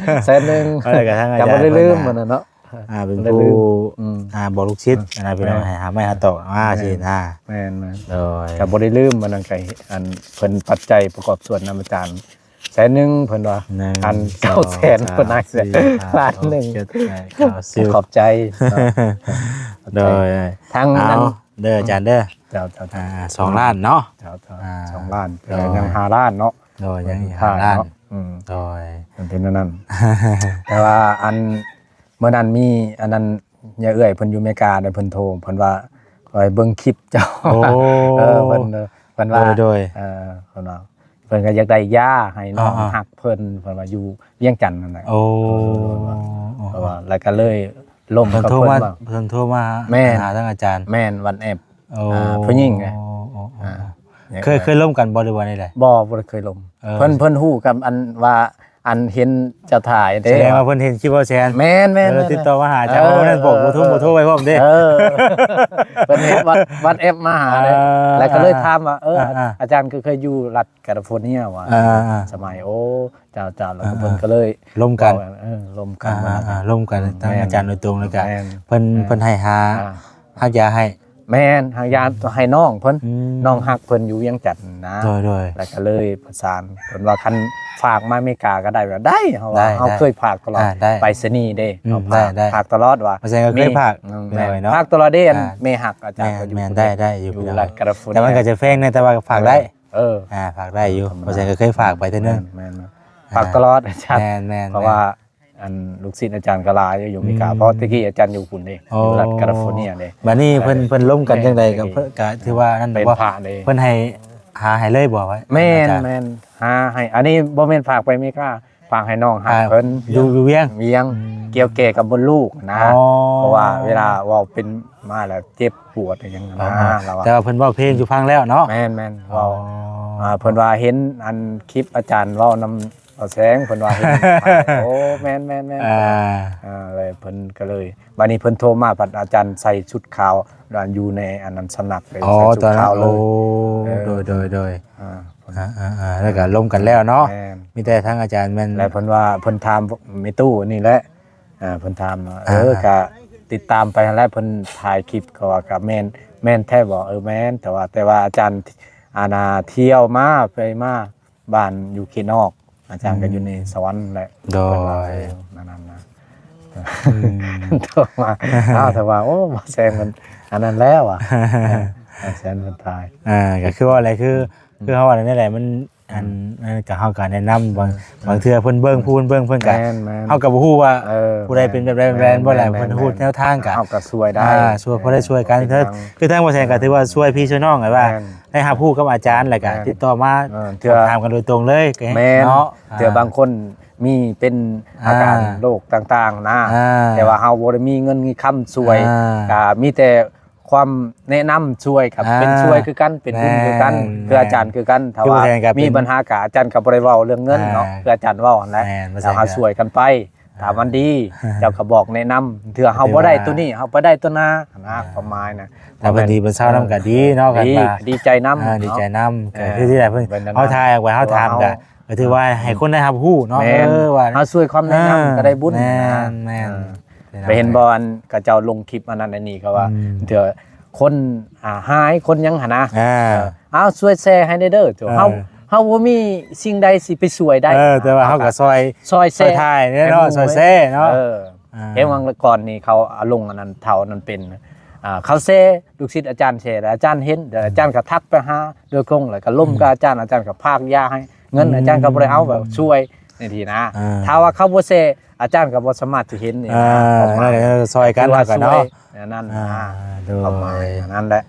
ແສນໜຶ່ງ ກໍບໍ່ໄດ້ລືມ ມື້ນັ້ນເນາະ ອ່າ ເປັນຜູ້ ອືມ ອ່າ ບອກລູກສິດ ອ່າ ນະ ພີ່ນ້ອງ ແມ່ນ ໃຫ້ຫາໄມ້ຫາຕອກມາ ແມ່ນ ຊີ້ນະ ແມ່ນໆ ໂດຍ ກໍບໍ່ໄດ້ລືມ ມື້ນັ້ນກໍ ອັນ ເພິ່ນປັດໄຈປະກອບສ່ວນນຳອາຈານ ແສນໜຶ່ງ ເພິ່ນວ່າ ອັນ ເກົ້າແສນ ເພິ່ນໃຫ້ ລ້ານໜຶ່ງ ເຈັດ ແປດ ເກົ້າ ສິບ ຂອບໃຈເນາະ ໂດຍ ທາງ ເອົາ ນັ້ນ ເດີອາຈານເດີ ເຈົ້າ ເຈົ້າ ອ່າ ສອງລ້ານເນາະ ເຈົ້າ ເຈົ້າ ອ່າ ສອງລ້ານ ໂດຍ ຍັງຫ້າລ້ານເນາະ ໂດຍ ຍັງອີກຫ້າລ້ານ ອືມ ໂດຍ ມັນເປັນອັນນັ້ນ ແຕ່ວ່າອັນ ມື້ນັ້ນມີອັນນັ້ນ ຍາເອື້ອຍເພິ່ນຢູ່ເມກາ ແລ້ວເພິ່ນໂທ ເພິ່ນວ່າ ຂ້ອຍເບິ່ງຄລິບເຈົ້າ ໂອ້ ເອີ ເພິ່ນ ເພິ່ນວ່າ ໂດຍ ໂດຍ ເອີ ເພິ່ນວ່າ ເພິ່ນກໍຢາກໄດ້ຢາໃຫ້ນ້ອງ ອ່າໆ ຮັກເພິ່ນ ເພິ່ນວ່າຢູ່ວຽງຈັນນັ້ນແຫຼະ ໂອ້ ເອີ ເພິ່ນວ່າ ແລ້ວກໍເລີຍລົມກັບເພິ່ນ ເພິ່ນໂທມາ ເພິ່ນໂທມາ ແມ່ນ ຫາທາງອາຈານ ແມ່ນ ວັອດແອັບ ໂອ້ ອ່າ ຜູ້ຍິງ ໂອ້ ອ່າ ເຄີຍ ເຄີຍລົມກັນບໍ່ ຫຼືວ່າແນວໃດ? ບໍ່ ບໍ່ໄດ້ເຄີຍລົມ ເອີ ເພິ່ນ ເພິ່ນຮູ້ກັບອັນວ່າ ອັນເຫັນເຈົ້າຖ່າຍເດ້ ສະແດງວ່າເພິ່ນເຫັນຄລິບເວົ້າແຊນ ແມ່ນໆໆ ເອີ ຕິດຕໍ່ມາຫາເຈົ້າ ເອີ ເພາະວ່ານັ້ນບອກເບີໂທ ເອີ ເບີໂທໄວ້ພ້ອມເດ້ ເອີ ເພິ່ນເຫັນວັອດ ວັອດແອັບມາຫາເດ້ ອ່າ ແລ້ວກໍເລີຍຖາມວ່າ ເອີ ອ່າໆ ອາຈານກໍເຄີຍຢູ່ລັດກາລິຟໍເນຍວ່າ ອ່າໆ ສະໄໝ ໂອ້ ເຈົ້າໆ ແລ້ວກໍ ອ່າໆ ເພິ່ນກໍເລີຍລົມກັນ ເອີ ລົມກັນ ອ່າໆ ລົມກັນ ອືມ ທາງອາຈານໂດຍຕົງ ແລ້ວກໍ ແມ່ນ ເພິ່ນ ແມ່ນ ເພິ່ນໃຫ້ຫາ ອ່າ ຮັກຢາໃຫ້ ແມ່ນ ຫາຢາໃຫ້ນ້ອງເພິ່ນ ອືມ ນ້ອງຮັກເພິ່ນຢູ່ວຽງຈັນນະ ໂດຍໆ ແລ້ວກໍເລີຍປະສານ ເພິ່ນວ່າຄັນຝາກມາອາເມລິກາກໍໄດ້ ວ່າໄດ້ ເຮົາວ່າ ໄດ້ ເຮົາເຄີຍຝາກຕະຫຼອດ ອ່າ ໄດ້ ໄປສະນີເດ້ ອືມ ເຮົາຝາກ ໄດ້ ໄດ້ ຝາກຕະຫຼອດວ່າ ເພາະສະນັ້ນກໍເຄີຍຝາກ ອືມ ແມ່ນ ເນາະ ຝາກຕະຫຼອດເດ້ ອັນ ອ່າ ແມ່ຮັກອາຈານ ແມ່ນ ກໍຢູ່ ແມ່ນ ໄດ້ ໄດ້ຢູ່ ຢູ່ລັດກາລິຟໍເນຍ ແຕ່ມັນກໍຈະແພງແດ່ ແຕ່ວ່າກໍຝາກໄດ້ ເອີ ອ່າ ຝາກໄດ້ຢູ່ ເພາະສະນັ້ນກໍເຄີຍຝາກໄປເທື່ອໜຶ່ງ ແມ່ນໆ ຝາກຕະຫຼອດອາຈານ ແມ່ນໆໆ ເພາະວ່າອັນລູກສິດອາຈານກໍຫຼາຍຢູ່ ຢູ່ອາເມລິກາ ອືມ ເພາະແຕ່ກີ້ອາຈານຢູ່ພຸ້ນເດ້ ອໍ ຢູ່ລັດກາລິຟໍເນຍເດ້ ບັດນີ້ເພິ່ນ ເພິ່ນລົມກັນຈັ່ງໃດກໍ ເພິ່ນກໍຖືວ່ານັ້ນບໍ່ ເພິ່ນໃຫ້ຫາໃຫ້ເລີຍບໍ່ ແມ່ນ ອາຈານ ແມ່ນ ຫາໃຫ້ ອັນນີ້ບໍ່ແມ່ນຝາກໄປອາເມລິກາ ຝາກໃຫ້ນ້ອງຮັກເພິ່ນ ຢູ່ ຢູ່ວຽງ ວຽງ ອືມ ກ່ຽວແກ່ກັບມົດລູກນະ ອໍ ເພາະວ່າເວລາເວົ້າເປັນມາແລ້ວເຈັບປວດອີ່ຫຍັງນະ ອໍ ລາວວ່າ ແຕ່ວ່າເພິ່ນເວົ້າເພງສູ່ຟັງແລ້ວເນາະ ແມ່ນໆ ອໍ ເວົ້າ ອ່າ ເພິ່ນວ່າເຫັນອັນຄລິບອາຈານເວົ້ານຳບ່າວແສງ ເພິ່ນວ່າເຫັນ ໂອ້ ແມ່ນໆໆ ອ່າ ອ່າ ແລ້ວເພິ່ນກໍເລີຍ ບັດນີ້ເພິ່ນໂທມາ ພັດອາຈານໃສ່ຊຸດຂາວ ຢູ່ໃນອັນນັ້ນສຳນັກເລີຍ ອໍ ໃສ່ຊຸດຂາວເລີຍ ໂອ້ ເອີ ໂດຍໆໆ ອ່າ ອ່າໆໆ ແລ້ວກໍລົມກັນແລ້ວເນາະ ແມ່ນ ມີແຕ່ທາງອາຈານແມ່ນ ແລ້ວເພິ່ນວ່າ ເພິ່ນຖາມແມ່ຕູ້ນີ້ແຫຼະ ອ່າ ເພິ່ນຖາມວ່າ ອ່າ ເອີ ກໍຕິດຕາມໄປຫັ້ນແຫຼະ ເພິ່ນຖ່າຍຄລິບ ກໍວ່າ ກໍແມ່ນ ແມ່ນແທ້ບໍ່? ເອີ ແມ່ນ ແຕ່ວ່າ ແຕ່ວ່າອາຈານ ອັນນ່າ ທ່ຽວມາ ໄປມາ ບ້ານຢູ່ເຂດນອກ ອາຈານກໍ ອືມ ຢູ່ໃນສະຫວັນແຫຼະ ໂດຍ ເພິ່ນວ່າ ເອີ ນັ້ນໆນະ ອືມ ໂທມາ ອ້າວ ແຕ່ວ່າ ໂອ້ ບ່າວແສງມັນອັນນັ້ນແລ້ວອະ ບ່າວແສງມັນຕາຍ ອ່າ ກໍຄືວ່າແຫຼະ ຄື ອືມ ຄືເຮົາວ່ານັ້ນແຫຼະ ມັນ ອືມ ອັນ ອັນກໍເຮົາກໍແນະນຳ ບາງ ເອີ ບາງເທື່ອເພິ່ນເບິ່ງ ຜູ້ເພິ່ນເບິ່ງ ເພິ່ນກໍ ແມ່ນໆ ເຮົາກໍບໍ່ຮູ້ວ່າ ເອີ ຜູ້ໃດເປັນແບບໃດ ແມ່ນບໍ່ແຫຼະ ແມ່ນໆ ເພິ່ນຮູ້ແນວທາງກໍ ເຮົາກໍຊ່ວຍໄດ້ ອ່າ ຊ່ວຍ ພໍໄດ້ຊ່ວຍກັນ ເອີ ຄືທາງບ່າວແສງກໍຖືວ່າຊ່ວຍພີ່ຊ່ວຍນ້ອງ ແບບວ່າ ແມ່ນ ໄດ້ຮັບຮູ້ກັບອາຈານ ແລ້ວກໍ ແມ່ນ ຕິດຕໍ່ມາ ເອີ ເທື່ອ ຖາມກັນໂດຍຕົງເລີຍ ແມ່ນ ເນາະ ເທື່ອ ອ່າ ບາງຄົນມີເປັນອາການ ອ່າ ໂລກຕ່າງໆນະ ອ່າ ແຕ່ວ່າເຮົາບໍ່ໄດ້ມີເງິນມີຄຳຊ່ວຍ ອ່າ ກໍມີແຕ່ຄວາມແນະນຳຊ່ວຍ ກໍເປັນ ອ່າ ຊ່ວຍຄືກັນ ເປັນບຸນຄືກັນ ແມ່ນ ຄືອາຈານຄືກັນ ຖ້າວ່າມີບັນຫາກໍອາຈານກໍບໍ່ໄດ້ເວົ້າເລື່ອງເງິນເນາະ ອ່າ ຄືອາຈານເວົ້າຫັ້ນແຫຼະ ແມ່ນ ແລ້ວເຮົາຊ່ວຍກັນໄປ ອ່າ ຖ້າມັນດີ ອ່າ ເຈົ້າກໍບອກແນະນຳ ເທື່ອເຮົາບໍ່ໄດ້ໂຕນີ້ ເຮົາໄປໄດ້ໂຕໜ້ານະ ອ່າ ຄວາມໝາຍນະ ຖ້າເພິ່ນດີເພິ່ນເຊົານຳກໍດີເນາະ ດີ ກໍດີໃຈນຳ ອ່າ ດີໃຈນຳ ເອີ ກໍຄືທີ່ແຫຼະ ເພິ່ນ ເຮົາຖ່າຍອອກໄປ ເຮົາຖາມກໍ ກໍຖືວ່າໃຫ້ຄົນໄດ້ຮັບຮູ້ເນາະ ແມ່ນ ເອີ ວ່າເຮົາຊ່ວຍຄວາມແນະນຳ ອ່າ ກໍໄດ້ບຸນ ແມ່ນໆ ອ່າ ໄປເຫັນບໍ່ ອັນເຂົາເຈົ້າລົງຄລິບອັນນັ້ນອັນນີ້ ເຂົາວ່າ ອືມ ເທື່ອຄົນ ອ່າ ຫາຍ ຄົນຫຍັງຫັ້ນນະ ອ່າ ເອີ ເອົາ ຊ່ວຍແຊໃຫ້ແດ່ເດີ ເອີ ເຮົາ ເຮົາບໍ່ມີສິ່ງໃດຊິໄປຊ່ວຍໄດ້ ເອີ ແຕ່ວ່າເຮົາກໍຊ່ອຍ ຊ່ອຍແຊ ຊ່ອຍຖ່າຍເນາະ ໃຫ້ໝູ່ ຊ່ອຍແຊເນາະ ເອີ ອ່າ ເຫັນວ່າກ່ອນນີ້ເຂົາເອົາລົງອັນນັ້ນ ເຖົ້ານັ້ນເປັນ ອ່າ ເຂົາແຊ ລູກສິດອາຈານແຊ ແລ້ວອາຈານເຫັນ ແລ້ວອາຈານກໍທັກໄປຫາໂດຍກົງ ແລ້ວກໍລົມກັບອາຈານ ອືມ ອາຈານກໍພາກຢາໃຫ້ ເງິນ ອືມ ອາຈານກໍບໍ່ໄດ້ເອົາ ແບບຊ່ວຍ ຈັ່ງຊີ້ນະ ອ່າ ຖ້າວ່າເຂົາບໍ່ແຊ ອາຈານກໍບໍ່ສາມາດຊິເຫັນນີ້ນະ ອ່າ ຄວາມໝາຍ ແລ້ວກໍຊ່ອຍກັນ ກໍຖືວ່າ ກໍເນາະ ຊ່ວຍອັນນັ້ນ ອ່າ ນະ ໂດຍ ຄວາມໝາຍອັນນັ້ນແຫຼະ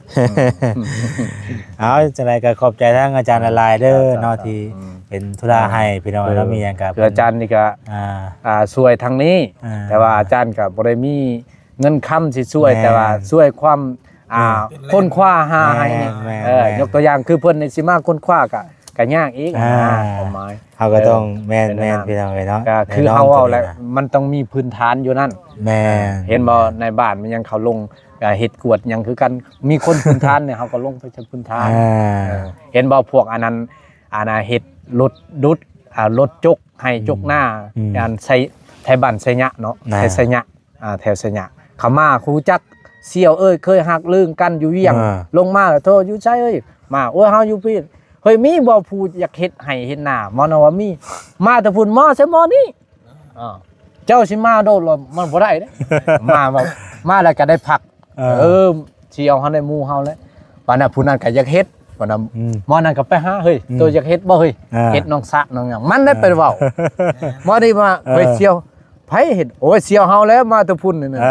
ເອົາ ຈັ່ງໃດກໍຂອບໃຈທາງອາຈານຫຼາຍໆເດີເນາະ ອ່າ ທີ່ ອືມ ເປັນທຸລະໃຫ້ພີ່ນ້ອງເນາະ ເອີ ມີຫຍັງກໍ ຄືອາຈານນີ້ກໍ ອ່າ ອ່າ ຊ່ວຍທາງນີ້ ອ່າ ແຕ່ວ່າອາຈານກໍບໍ່ໄດ້ມີເງິນຄຳຊິຊ່ວຍ ແມ່ນ ແຕ່ວ່າຊ່ວຍຄວາມ ອ່າ ແມ່ນ ຄົ້ນຄວ້າຫາໃຫ້ ແມ່ນ ແມ່ນ ເອີ ແມ່ນ ຍົກຕົວຢ່າງຄືເພິ່ນນີ້ຊິມາຄົ້ນຄວ້າກະ ກະຍາກອີກ ອ່າ ນະ ຄວາມໝາຍ ເຮົາກໍຕ້ອງ ເອີ ແມ່ນ ເປັນແມ່ນ ແນວນັ້ນ ພີ່ນ້ອງເອີຍເນາະ ກໍຄືເຮົາເວົ້າແຫຼະ ແນ່ນອນ ມັນຕ້ອງມີພື້ນຖານຢູ່ນັ້ນ ແມ່ນ ເຫັນບໍ່ ໃນບ້ານມັນຍັງເຂົາລົງ ກໍເຮັດກວດຫຍັງຄືກັນ ມີຄົນພື້ນຖານນີ້ ເຮົາກໍລົງໄປໃສ່ພື້ນຖານ ອ່າ ເອີ ເຫັນບໍ່ ພວກອັນນັ້ນ ອັນນ່າ ເຮັດລົດດຸດ ອ່າ ລົດຈົກໄຮ່ຈົກນາ ອືມ ອັນໄຊ ໄທບ້ານໄຊຍະເນາະ ອ່າ ໄທໄຊຍະ ອ່າ ແຖວໄຊຍະ ເຂົາມາ ຮູ້ຈັກສ່ຽວເອີຍ ເຄີຍຮັກລຶ້ງກັນຢູ່ວຽງ ອ່າ ລົງມາແລ້ວ ໂທ ຢູ່ໃສເອີຍ ມາ ໂອ້ຍ ເຮົາຢູ່ພີ້ ເຮີ້ຍ ມີບໍ່ຜູ້ຢາກເຮັດໄຮ່ເຮັດນາ ໝໍນະວ່າມີ ມາແຕ່ພຸ້ນ ໝໍໃສ່ໝໍນີ້ ອ່າ ເຈົ້າຊິມາໂດດລະ ມັນບໍ່ໄດ້ເດ້ ມາແບບ ມາແລ້ວກໍໄດ້ພັກ ເອີ ເອີ ຊິເອົາເຮົາໄດ້ໝູ່ເຮົາແຫຼະ ປານນັ້ນ ຜູ້ນັ້ນກໍຢາກເຮັດ ປານນັ້ນ ອືມ ໝໍນັ້ນກໍໄປຫາ ເຮີ້ຍ ອືມ ໂຕຢາກເຮັດບໍ່ເຮີ້ຍ ອ່າ ເຮັດໜອງສະໜອງຫຍັງ ມັນໄດ້ໄປເວົ້າ ເອີ ໝໍນີ້ວ່າ ເອີ ຂ້ອຍສ່ຽວ ໃຜເຮັດ ໂອ້ຍ ສ່ຽວເຮົາແຫຼະ ມາແຕ່ພຸ້ນນີ້ນະ ເອີ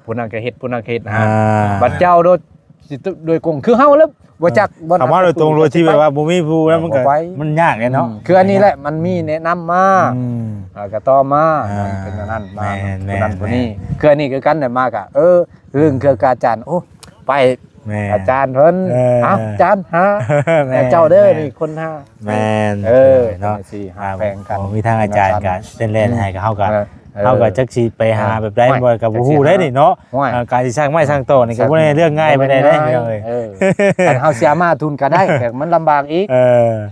ຜູ້ນັ້ນກໍເຮັດ ຜູ້ນັ້ນກໍເຮັດ ອ່າ ບັດເຈົ້າໂດດ ຊິໂດຍກົງ ຄືເຮົາແຫຼະ ບໍ່ຈັກ ເອີ ບໍ່ ຄຳວ່າໂດຍຕົງ ໂດຍທີ່ແບບວ່າບໍ່ມີຜູ້ນຳ ມັນກໍ ມັນຍາກເດ້ເນາະ ອືມ ຄືອັນນີ້ແຫຼະ ມັນມີແນະນຳມາ ອືມ ເອີ ກໍຕໍ່ມາ ອ່າ ເປັນອັນນັ້ນມາ ແມ່ນໆ ຜູ້ນັ້ນຜູ້ນີ້ ແມ່ນໆ ຄືອັນນີ້ຄືກັນ ໄດ້ມາກໍ ເອີ ເລື່ອງເຄື່ອງກາຈານ ໂອ້ ໄປ ແມ່ນ ອາຈານເພິ່ນ ເອີ ເອົ້າ ອາຈານຫາ ແມ່ນ ເຈົ້າເດີ ແມ່ນ ນີ້ຄົນຫາ ແມ່ນ ເອີ ເນາະ ຈັ່ງຊີ້ຫາແບ່ງກັນ ມີທາງອາຈານກໍເຊັນແລ່ນໃຫ້ ເຮົາກໍ ເອີ ເຮົາກໍຈັກຊິໄປຫາແບບໃດ ເອີ ບໍ່ ກໍບໍ່ຮູ້ໄດ້ນີ້ເນາະ ໂອ້ຍ ເອີ ການຊິສ້າງໄມ້ສ້າງຕອກນີ້ກໍບໍ່ແມ່ນເລື່ອງງ່າຍປານໃດເດ້ ເອີ ເອີ ຄັນເຮົາຊິເອົາມາທຸນກໍໄດ້ ແຕ່ມັນລຳບາກອີກ ເອີ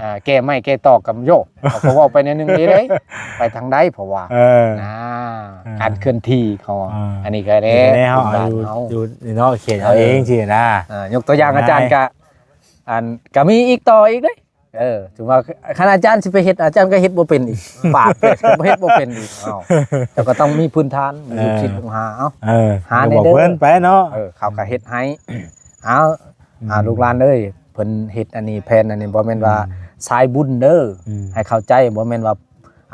ອ່າ ແກ່ໄມ້ແກ່ຕອກກໍໂຍ ເຮົາກໍເວົ້າໄປແນວໜຶ່ງເດ້ ໄປທາງໃດ ເພາະວ່າ ເອີ ນາ ເອີ ການເຄື່ອນທີ່ເຂົາ ເອີ ອັນນີ້ກໍແດ່ ເຮົາເອົາຢູ່ ຢູ່ເນາະ ເຂດເຮົາເອງຊີ້ນະ ເອີ ຍົກຕົວຢ່າງອາຈານກະ ອັນ ກະມີອີກຕໍ່ອີກເດ້ ເອີ ຖືວ່າຄັນອາຈານຊິໄປເຮັດ ອາຈານກໍເຮັດບໍ່ເປັນອີກ ປາກເປັດກໍເຮັດບໍ່ເປັນອີກ ເອົາ ເຈົ້າກໍຕ້ອງມີພື້ນຖານ ເອີ ມີລູກສິດລູກຫາ ເອົາ ເອີ ຫາແດ່ເດີ ບອກເພິ່ນໄປເນາະ ເອີ ເຂົາກໍເຮັດໃຫ້ ເອົາ ອືມ ອ່າ ລູກຫຼານເອີຍ ເພິ່ນເຮັດອັນນີ້ແຜນອັນນີ້ ບໍ່ແມ່ນວ່າ ອືມ ສາຍບຸນເດີ ອືມ ໃຫ້ເຂົ້າໃຈ ບໍ່ແມ່ນວ່າ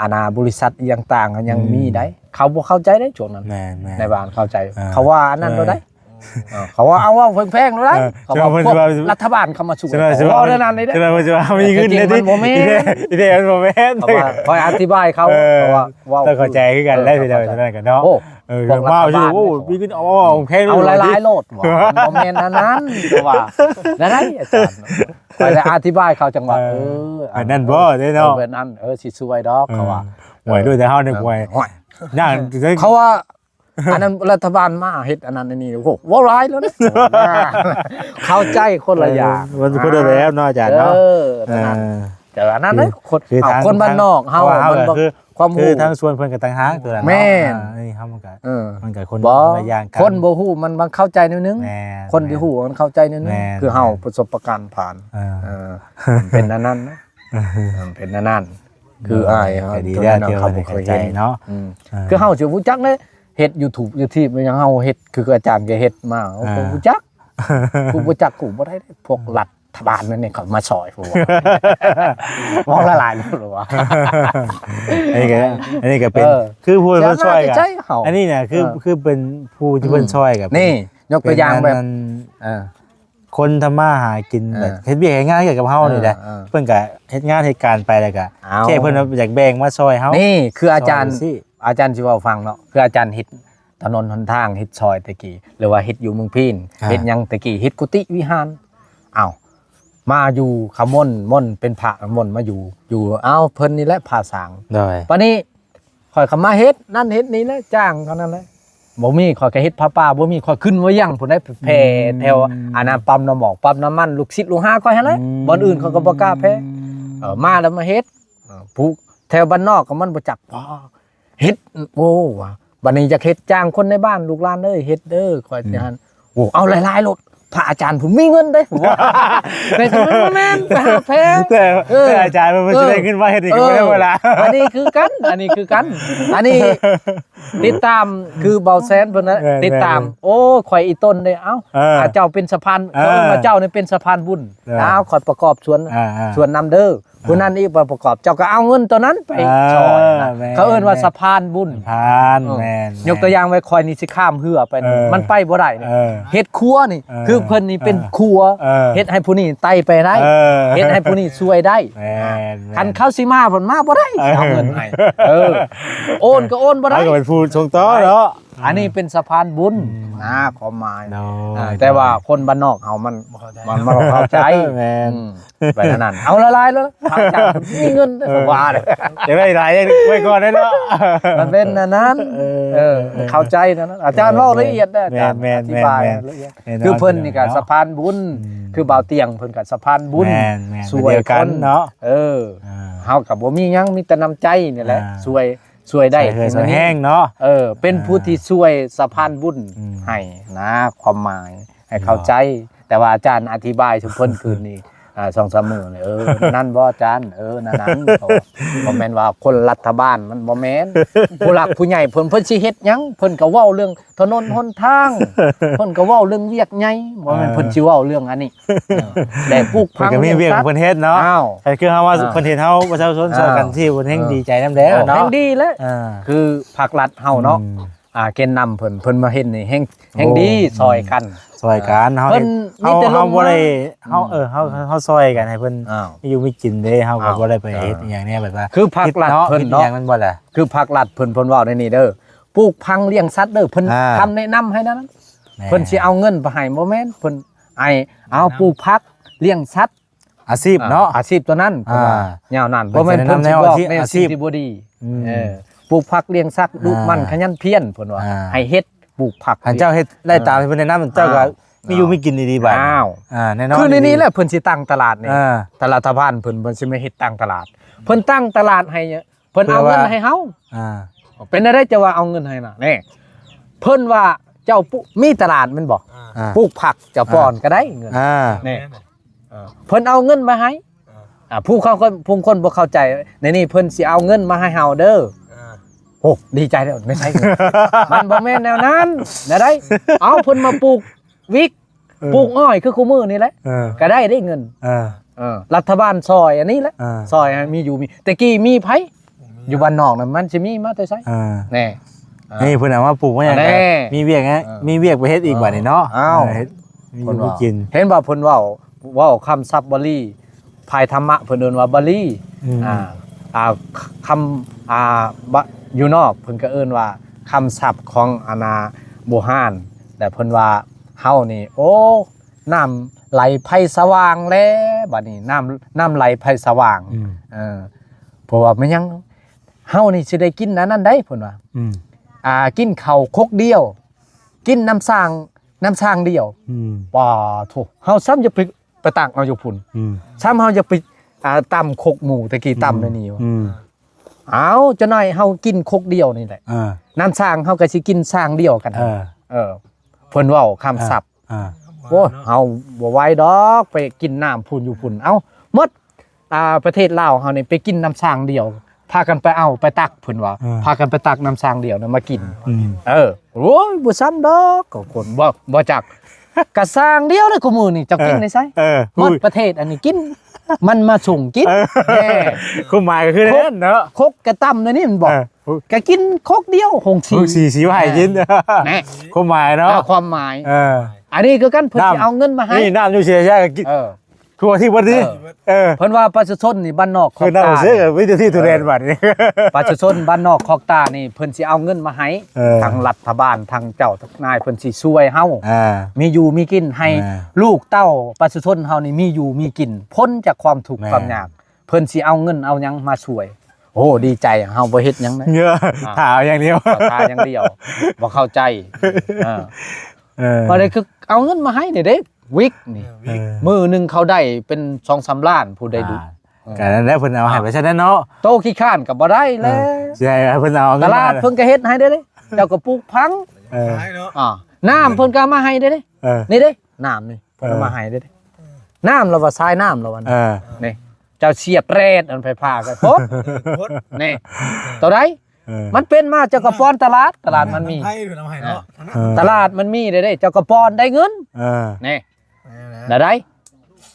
ອັນນ່າ ບໍລິສັດອີ່ຫຍັງຕ່າງກໍຍັງ ອືມ ມີໄດ໋. ເຂົາບໍ່ເຂົ້າໃຈໄດ໋ຊ່ວງນັ້ນ ແມ່ນໆ ນາຍບ້ານເຂົ້າໃຈ ອ່າ ເຂົາວ່າອັນນັ້ນ ເອີ ໂລດໄດ໋ ເອີ ເຂົາວ່າເອົາ ເວົ້າແພງໆ ໂລດໄດ໋ ເອີ ເຂົາວ່າ ເຊິ່ງເພິ່ນ ພວກ ວ່າ ລັດຖະບານເຂົ້າມາຊ່ວຍ ເຈົ້າໜ້າທີ່ວ່າ ເວົ້າແນວນັ້ນເດ້ ເຈົ້າໜ້າທີ່ວ່າມີເງິນແທ້ຕິ ເຈົ້າໜ້າທີ່ວ່າມີເງິນແທ້ຕິ ອີແທ້ມັນບໍ່ແມ່ນ ເຂົາວ່າ ຂ້ອຍອະທິບາຍເຂົາ ເອີ ເຂົາວ່າເວົ້າ ຕ້ອງເຂົ້າໃຈຄືກັນແຫຼະ ເອີ ພີ່ນ້ອງ ເຂົ້າໃຈ ເຈົ້າໜ້າທີ່ເນາະ ໂອ້ ເອີ ພວກລັດຖະບານ ໂອ້ ມີເງິນ ເອົາ ເອົາແພງ ເອົາຫຼາຍໆ ໂລດ ບໍ່ແມ່ນອັນນັ້ນ ເຂົາວ່າ ແນວໃດອາຈານ ຂ້ອຍໄດ້ອະທິບາຍເຂົາຈັ່ງວ່າ ເອີ ເອີ ແບບນັ້ນບໍ່ເດ້ເນາະ ເອີ ແບບນັ້ນ ເອີ ຊິຊ່ວຍດອກ ເອີ ເຂົາວ່າ ໂອ້ຍ ໂດຍແຕ່ເຮົານີ້ ເອີ ໂອ້ຍ ໂອ້ຍ ຍາກ ເຂົາວ່າ ອັນນັ້ນລັດຖະບານມາເຮັດອັນນັ້ນອັນນີ້ ໂອ້ໂຫ ເວົ້າຫຼາຍແລ້ວນະ ເຂົ້າໃຈຄົນລະຢ່າງ ເອີ ມັນຄົນລະແບບເນາະອາຈານເນາະ ເອີ ເອີ ນັ້ນ ແຕ່ວ່ານັ້ນ ຄື ຄົນ ຄືທາງ ຄົນບ້ານນອກເຮົາ ເຮົາມັນບໍ່ ຄື ຄວາມຮູ້ ຄືທາງສວນເພິ່ນກໍຕ່າງຫາກ ໂຕນັ້ນເນາະ ແມ່ນ ອັນນີ້ເຮົາມັນກໍ ເອີ ມັນກໍຄົນ ບໍ່ ຄົນລະຢ່າງກັນ ຄົນບໍ່ຮູ້ມັນ ມັນເຂົ້າໃຈແນວໜຶ່ງ ແມ່ນ ຄົນທີ່ຮູ້ມັນເຂົ້າໃຈແນວໜຶ່ງ ແມ່ນ ຄືເຮົາປະສົບປະການຜ່ານ ເອີ ເອີ ເປັນອັນນັ້ນນະ ເອີ ເປັນອັນນັ້ນ ຄືອ້າຍເຮົາ ກໍດີແລ້ວ ທີ່ວ່າເຂົາບໍ່ເຄີຍເຫັນເນາະ ອືມ ເອີ ຄືເຮົາຊິຮູ້ຈັກເດ້ ເຮັດຢູທູບ ຢູທູບຫຍັງ ເຮົາເຮັດ ຄືອາຈານກໍເຮັດມາ ເຮົາກໍຮູ້ຈັກ ຜູ້ບໍ່ຈັກກໍບໍ່ໄດ້ເດ້ ພວກລັດຖະບານນັ້ນນີ້ເຂົາມາຊ່ອຍ ເວົ້າຫຼາຍໆ ເລີຍວ່າ ອັນນີ້ກໍ ອັນນີ້ກໍເປັນ ເອີ ຄືຜູ້ມາຊ່ອຍກັນ ອັນນີ້ນະ ຄື ເອີ ຄືເປັນຜູ້ທີ່ເພິ່ນ ອືມ ຊ່ອຍກັນ ນີ້ ຍົກຕົວຢ່າງແບບ ເປັນອັນ ເອີ ຄົນທຳມາຫາກິນ ເອີ ແບບເຮັດວຽກເຮັດງານກ່ຽວກັບເຮົານີ້ແຫຼະ ເອີ ເອີ ເພິ່ນກໍເຮັດງານເຮັດການໄປ ແລ້ວກໍ ເອົາ ແຄ່ເພິ່ນວ່າຢາກແບ່ງມາຊ່ອຍເຮົາ ນີ້ຄືອາຈານ ຊ່ອຍຊີ້ ອາຈານຊິເວົ້າຟັງເນາະ ຄືອາຈານເຮັດຖະໜົນຫົນທາງ ເຮັດຊອຍແຕ່ກີ້ ຫຼືວ່າເຮັດຢູ່ເມືອງພີນ ອ່າ ເຮັດຫຍັງແຕ່ກີ້ ເຮັດກຸຕິວິຫານ ເອົ້າ ມາຢູ່ຂະມົນ ມົນເປັນພະ ມົນມາຢູ່ ຢູ່ ເອົ້າ ເພິ່ນນີ້ແຫຼະພາສ້າງ ໂດຍ ບາດນີ້ ຂ້ອຍກໍມາເຮັດນັ້ນເຮັດນີ້ແຫຼະ ຈ້າງເທົ່ານັ້ນແຫຼະ ບໍ່ມີ ຂ້ອຍກໍເຮັດຜ້າປ່າ ບໍ່ມີ ຂ້ອຍຂຶ້ນໄວ້ຫຍັງພຸ້ນໄດ໋ ແຜ່ ອືມ ແຖວອັນນັ້ນ ປ້ຳນ້ຳໝອກ ປ້ຳນ້ຳມັນ ລູກສິດລູກຫາຂ້ອຍຫັ້ນແຫຼະ ອືມ ບ່ອນອື່ນຂ້ອຍກໍບໍ່ກ້າແຜ່ ເອີ ມາແລ້ວມາເຮັດ ເອີ ຜູ້ແຖວບ້ານນອກກໍມັນບໍ່ຈັກ ເຮັດ ໂອ້ ວ່າ ບັດນີ້ຢາກເຮັດ ຈ້າງຄົນໃນບ້ານ ລູກຫຼານເອີຍ ເຮັດເດີ ຂ້ອຍຊິ ອືມ ຫັ້ນ ໂອ້ ເອົາຫຼາຍໆໂລດ ພະອາຈານພຸ້ນມີເງິນເດ້ ວ່າ ແຕ່ມັນບໍ່ແມ່ນ ໄປຫາແພງ ແຕ່ ເອີ ແຕ່ອາຈານເພິ່ນ ເອີ ຊິໄດ້ເງິນມາເຮັດນີ້ກໍບໍ່ໄດ້ເວລາ ເອີ ອັນນີ້ຄືກັນ ອັນນີ້ຄືກັນ ອັນນີ້ຕິດຕາມ ຄືເບົາແຊນເພິ່ນນະ ແມ່ນໆ ຕິດຕາມ ໂອ້ ຂ້ອຍອີ່ຕົນເດ້ ເອົ້າ ເອີ ອາ ເຈົ້າເປັນສະພານ ເອີ ເຂົາເອີ້ນວ່າເຈົ້ານີ້ເປັນສະພານບຸນ ເອີ ເອົາ ຂ້ອຍປະກອບສ່ວນ ເອີ ເອີ ສ່ວນນຳເດີ ເອີ ຜູ້ນັ້ນອີກມາປະກອບ ເຈົ້າກໍເອົາເງິນຕົວນັ້ນໄປ ເອີ ຊ່ອຍນະ ແມ່ນ ເຂົາເອີ້ນວ່າ ແມ່ນ ສະພານບຸນ ສະພານ ເອີ ແມ່ນໆ ຍົກຕົວຢ່າງໄວ້ ຂ້ອຍນີ້ຊິຂ້າມເຮືອໄປ ເອີ ມັນໄປບໍ່ໄດ້ນີ້ ເອີ ເຮັດຂົວນີ້ ເອີ ຄືເພິ່ນນີ້ເປັນ ເອີ ຂົວ ເອີ ເຮັດໃຫ້ຜູ້ນີ້ໄຕ່ໄປໄດ້ ເອີ ເຮັດໃຫ້ຜູ້ນີ້ຊ່ວຍໄດ້ ແມ່ນໆ ຄັນເຂົາຊິມາ ເພິ່ນມາບໍ່ໄດ້ ເອີ ເອົາເງິນໃຫ້ ເອີ ໂອນກໍໂອນບໍ່ໄດ້ ເຮົາກໍເປັນຜູ້ສົ່ງຕໍ່ເນາະ ອັນນີ້ເປັນສະພານບຸນ ອືມ ນະ ຄວາມໝາຍ ໂດຍ ອ່າ ແຕ່ວ່າຄົນບ້ານນອກເຮົາມັນ ບໍ່ເຂົ້າໃຈ ມັນບໍ່ເຂົ້າໃຈ ແມ່ນ ອືມ ໄປເທົ່ານັ້ນ ເອົາຫຼາຍໆ ແລ້ວ ພະອາຈານມີເງິນ ເອີ ເຂົາວ່າເດ້ ຢາກໄດ້ຫຼາຍ ໄວ້ກ່ອນໄດ້ເນາະ ມັນເປັນອັນນັ້ນ ເອີ ເອີ ເອີ ເຂົ້າໃຈນັ້ນ ອາຈານເວົ້າລະອຽດເດ້ ອາຈານ ແມ່ນໆ ອະທິບາຍ ແມ່ນໆ ລະອຽດ ແນ່ນອນ ຄືເພິ່ນນີ້ກໍ ແນ່ນອນ ສະພານບຸນ ອືມ ຄືບ່າວຕຽງເພິ່ນກໍສະພານບຸນ ແມ່ນໆ ຊ່ວຍ ດຽວກັນ ຄົນເນາະ ເອີ ອ່າ ເຮົາກໍບໍ່ມີຫຍັງ ມີແຕ່ນ້ຳໃຈນີ້ແຫຼະ ອ່າ ຊ່ວຍ ຊ່ວຍໄດ້ ຊ່ວຍເຮືອຊ່ວຍແຮງເນາະ ເອີ ເປັນຜູ້ທີ່ ອ່າ ຊ່ວຍສະພານບຸນ ອືມ ໃຫ້ນະ ຄວາມໝາຍໃຫ້ເຂົ້າໃຈ ເນາະ ແຕ່ວ່າອາຈານອະທິບາຍສູ່ເພິ່ນຄືນນີ້ ອ່າ ສອງສາມມື້ນີ້ ເອີ ນັ້ນບໍ່ອາຈານ ເອີ ນັ້ນໆ ເຂົາວ່າ ບໍ່ແມ່ນວ່າຄົນລັດຖະບານ ມັນບໍ່ແມ່ນ ຜູ້ຫຼັກຜູ້ໃຫຍ່ເພິ່ນ ເພິ່ນຊິເຮັດຫຍັງ ເພິ່ນກໍເວົ້າເລື່ອງ ຖະໜົນຫົນທາງ ເພິ່ນກໍເວົ້າເລື່ອງວຽກໃຫຍ່ ບໍ່ແມ່ນ ເອີ ເພິ່ນຊິເວົ້າເລື່ອງອັນນີ້ ເອີ ແຕ່ປູກຝັງ ເພິ່ນກໍມີວຽກຂອງເພິ່ນເຮັດເນາະ ອ້າວ ກໍຄືເຮົາວ່າ ອ່າ ເພິ່ນເຮັດເຮົາປະຊາຊົນ ອ່າ ຊ່ວຍກັນ ທີ່ເພິ່ນແຮງ ເອີ ດີໃຈນຳແລ້ວເນາະ ແຮງດີແລ້ວ ອ່າ ຄືພາກລັດເຮົາເນາະ ອືມ ອ່າ ແກນນຳເພິ່ນ ເພິ່ນມາເຮັດນີ້ແຮງ ແຮງດີ ອ່າ ຊ່ອຍກັນ ຊ່ອຍກັນ ເອີ ເຮົາ ເພິ່ນ ເຮົາ ມີແຕ່ ເຮົາບໍ່ໄດ້ ອືມ ເຮົາ ເອີ ເຮົາ ເຮົາຊ່ອຍກັນໃຫ້ເພິ່ນ ອ້າວ ມີຢູ່ມີກິນເດ້ ເຮົາກໍ ອ້າວ ບໍ່ໄດ້ໄປເຮັດ ເອີ ອີ່ຫຍັງແດ່ ແບບວ່າ ຄືພາກລັດ ເພິ່ນເນາະ ຜິດເຮັດຫຍັງມັນບໍ່ລະ ຄືພາກລັດເພິ່ນ ເພິ່ນເວົ້າໃນນີ້ເດີ ປູກຝັງລ້ຽງສັດເດີ ເພິ່ນ ອ່າ ຄຳແນະນຳໃຫ້ນັ້ນ ແມ່ນ ເພິ່ນຊິເອົາເງິນໄປໃຫ້ ບໍ່ແມ່ນ ເພິ່ນໃຫ້ເອົາປູກຜັກ ລ້ຽງສັດ ອາຊີບເນາະ ອ່າ ອາຊີບຕົວນັ້ນ ເພິ່ນວ່າ ອ່າ ຍາວນັ້ນ ເພິ່ນ ບໍ່ແມ່ນ ເພິ່ນຊິບອກໃນ ອາຊີບ ອາຊີບທີ່ບໍ່ດີ ອືມ ເອີ ປູກຜັກລ້ຽງສັດ ດຸໝັ່ນ ອ່າ ຂະຫຍັນພຽນ ເພິ່ນວ່າ ອ່າ ໃຫ້ເຮັດ ປູກຜັກ ຄັນເຈົ້າເຮັດໄດ້ຕາມທີ່ເພິ່ນແນະນຳ ເຈົ້າກໍ ອ້າວ ມີຢູ່ມີກິນດີໆ ບາດ ອ້າວ ອ່າ ແນ່ນອນ ຄືໃນນີ້ແຫຼະ ເພິ່ນຊິຕັ້ງຕະຫຼາດນີ້ ເອີ ຕະຫຼາດສະພານເພິ່ນ ເພິ່ນຊິມາເຮັດຕັ້ງຕະຫຼາດ ເພິ່ນຕັ້ງຕະຫຼາດໃຫ້ ເພິ່ນເອົາເງິນໃຫ້ເຮົາ ອ່າ ເປັນແນວໃດ ເຈົ້າວ່າເອົາເງິນໃຫ້ນະ ແນ່ ເພິ່ນວ່າເຈົ້າປຸ ມີຕະຫຼາດແມ່ນບໍ່ ອ່າ ປູກຜັກ ເຈົ້າ ອ່າ ປ້ອນກໍໄດ້ເງິນ ອ່າ ແນ່ ເອີ ເພິ່ນເອົາເງິນມາໃຫ້ ອ່າ ຜູ້ເຂົາຄົນ ຜູ້ຄົນບໍ່ເຂົ້າໃຈ ໃນນີ້ເພິ່ນຊິເອົາເງິນມາໃຫ້ເຮົາເດີ ອ່າ ໂອ້ ດີໃຈແລ້ວ ໃນໃສ ມັນບໍ່ແມ່ນແນວນັ້ນ ແນວໃດ ເອົາ ເພິ່ນມາປູກວິກ ເອີ ປູກອ້ອຍ ຄືຄູ່ມື້ນີ້ແຫຼະ ເອີ ກໍໄດ້ເດ້ເງິນ ເອີ ເອີ ລັດຖະບານຊ່ອຍອັນນີ້ແຫຼະ ເອີ ຊ່ອຍໃຫ້ມີຢູ່ມີ ແຕ່ກີ້ມີໃຜ ຢູ່ບ້ານນອກນັ້ນມັນຊິມີມາແຕ່ໃສ? ເອີ ແນ່ ນີ້ເພິ່ນເອົາມາປູກມາຫຍັງ ແນ່ ກໍມີວຽກ ເອີ ມີວຽກໄປເຮັດອີກ ເອີ ບາດນີ້ເນາະ ອ້າວ ເອີ ເຮັດ ເພິ່ນວ່າ ຢູ່ກິນ ເຫັນບໍ່ ເພິ່ນເວົ້າ ເວົ້າຄຳສັບບາລີ ຝ່າຍທຳມະເພິ່ນເອີ້ນວ່າບາລີ ອືມ ອ່າ ອ່າ ຄຳ ອ່າ ບະ ຢູ່ນອກເພິ່ນກໍເອີ້ນວ່າຄຳສັບຂອງ ອັນນ່າ ບູຮານ ແລະເພິ່ນວ່າເຮົານີ້ ໂອ້ ນ້ຳໄຫຼໄພສະຫວ່າງແລ້ວ ບາດນີ້ ນ້ຳ ນ້ຳໄຫຼໄພສະຫວ່າງ ອືມ ເອີ ເພາະວ່າແມ່ນຫຍັງ ເຮົານີ້ຊິໄດ້ກິນອັນນັ້ນໄດ໋ ເພິ່ນວ່າ ອືມ ອ່າ ກິນເຂົ້າຄົກດຽວ ກິນນ້ຳສ້າງ ນ້ຳສ້າງດຽວ ອືມ ປາໂທ້ ເຮົາຊ້ຳຢ່າໄປ ໄປຕັກເອົາຢູ່ພຸ້ນ ອືມ ຊ້ຳເຮົາຢາກໄປ ອ່າ ຕຳຄົກໝູ່ ແຕ່ກີ້ ອືມ ຕຳໃນນີ້ ອືມ ເອົາ ຈັກໜ້ອຍເຮົາກິນຄົກດຽວນີ້ແຫຼະ ເອີ ນ້ຳສ້າງເຮົາກໍຊິກິນສ້າງດຽວກັນ ເອີ ເອີ ເພິ່ນເວົ້າຄຳສັບ ເອີ ໂອ້ຍ ເຮົາບໍ່ໄຫວດອກ ໄປກິນນ້ຳພຸ້ນຢູ່ພຸ້ນ ເອົ້າ ໝົດ ອ່າ ປະເທດລາວເຮົານີ້ໄປກິນນ້ຳສ້າງດຽວ ພາກັນໄປເອົາໄປຕັກ ເພິ່ນວ່າ ເອີ ພາກັນໄປຕັກນ້ຳສ້າງດຽວນະມາກິນ ອືມ ເອີ ໂອ້ຍ ບໍ່ຊ້ຳດອກ ກໍຄົນບໍ່ ບໍ່ຈັກ ກະສ້າງດຽວເລີຍ ຄູ່ມື້ນີ້ເຈົ້າກິນໄດ້ໃສ? ເອີ ໝົດປະເທດອັນນີ້ກິນ ມັນມາສົ່ງກິນ ເອີ ແນ່ ຄວາມໝາຍກໍຄືນັ້ນເນາະ ຄົກກະຕຳໃນນີ້ແມ່ນບໍ່? ເອີ ກະກິນຄົກດຽວ ຫົງສີ ຫົງສີຊິວ່າໃຫ້ກິນ ແນ່ ຄວາມໝາຍເນາະ ອ່າ ຄວາມໝາຍ ເອີ ອັນນີ້ຄືກັນ ເພິ່ນຊິເອົາເງິນມາໃຫ້ ນີ້ນ້ຳຢູ່ເຊຍາກໍກິນ ເອີ ທົ່ວທີ່ບໍ່ດີ ເອີ ເອີ ເພິ່ນວ່າປະຊາຊົນນີ້ບ້ານນອກຂອບຕາ ຄືນຳເສຍວິທະຍຸໂທແດນບັດນີ້ ປະຊາຊົນບ້ານນອກຂອບຕານີ້ ເພິ່ນຊິເອົາເງິນມາໃຫ້ ເອີ ທາງລັດຖະບານ ທາງເຈົ້ານາຍ ເພິ່ນຊິຊ່ວຍເຮົາ ອ່າ ມີຢູ່ມີກິນ ໃຫ້ ອ່າ ລູກເຕົ້າປະຊາຊົນເຮົານີ້ມີຢູ່ມີກິນ ພົ້ນຈາກຄວາມທຸກ ແມ່ນ ຄວາມຍາກ ເພິ່ນຊິເອົາເງິນເອົາຫຍັງມາຊ່ວຍ ໂອ້ ດີໃຈ ເຮົາບໍ່ເຮັດຫຍັງເລີຍ ອ່າ ຖ້າເອົາຢ່າງດຽວ ຖ້າຢ່າງດຽວ ບໍ່ເຂົ້າໃຈ ເອີ ເອີ ບໍ່ໄດ້ຄືເອົາເງິນມາໃຫ້ນີ້ເດ້ ວິກນີ້ ເອີ ມື້ໜຶ່ງເຂົາໄດ້ເປັນສອງສາມລ້ານ ຜູ້ໃດດຸ ອ່າ ເອີ ກໍນັ້ນແຫຼະ ເພິ່ນເອົາໃຫ້ໄປຊັ້ນແຫຼະເນາະ ໂຕຂີ້ຄ້ານກໍບໍ່ໄດ້ແລ້ວ ເອີ ຊິໃຫ້ເພິ່ນເອົາເງິນ ຕະຫຼາດເພິ່ນກໍເຮັດໃຫ້ເດ້ ເຈົ້າກໍປູກຝັງ ເອີ ຂາຍເນາະ ອ່າ ນ້ຳເພິ່ນກໍເອົາມາໃຫ້ເດ້ ເອີ ນີ້ເດ້ ນ້ຳນີ້ ເພິ່ນເອົາມາໃຫ້ເດ້ ເອີ ນ້ຳລາວວ່າ ສາຍນ້ຳລາວວ່າ ເອີ ນີ້ ເຈົ້າສຽບແຕດ ອັນໄຟຟ້າກໍພົດ ເອີ ພົດ ນີ້ ໂຕໃດ ເອີ ມັນເປັນມາ ເຈົ້າກໍປ້ອນຕະຫຼາດ ຕະຫຼາດມັນມີ ໃຜເພິ່ນເອົາໃຫ້ເນາະ ເອີ ຕະຫຼາດມັນມີເດ້ ເຈົ້າກໍປ້ອນໄດ້ເງິນ ເອີ ນີ້ ແນວໃດ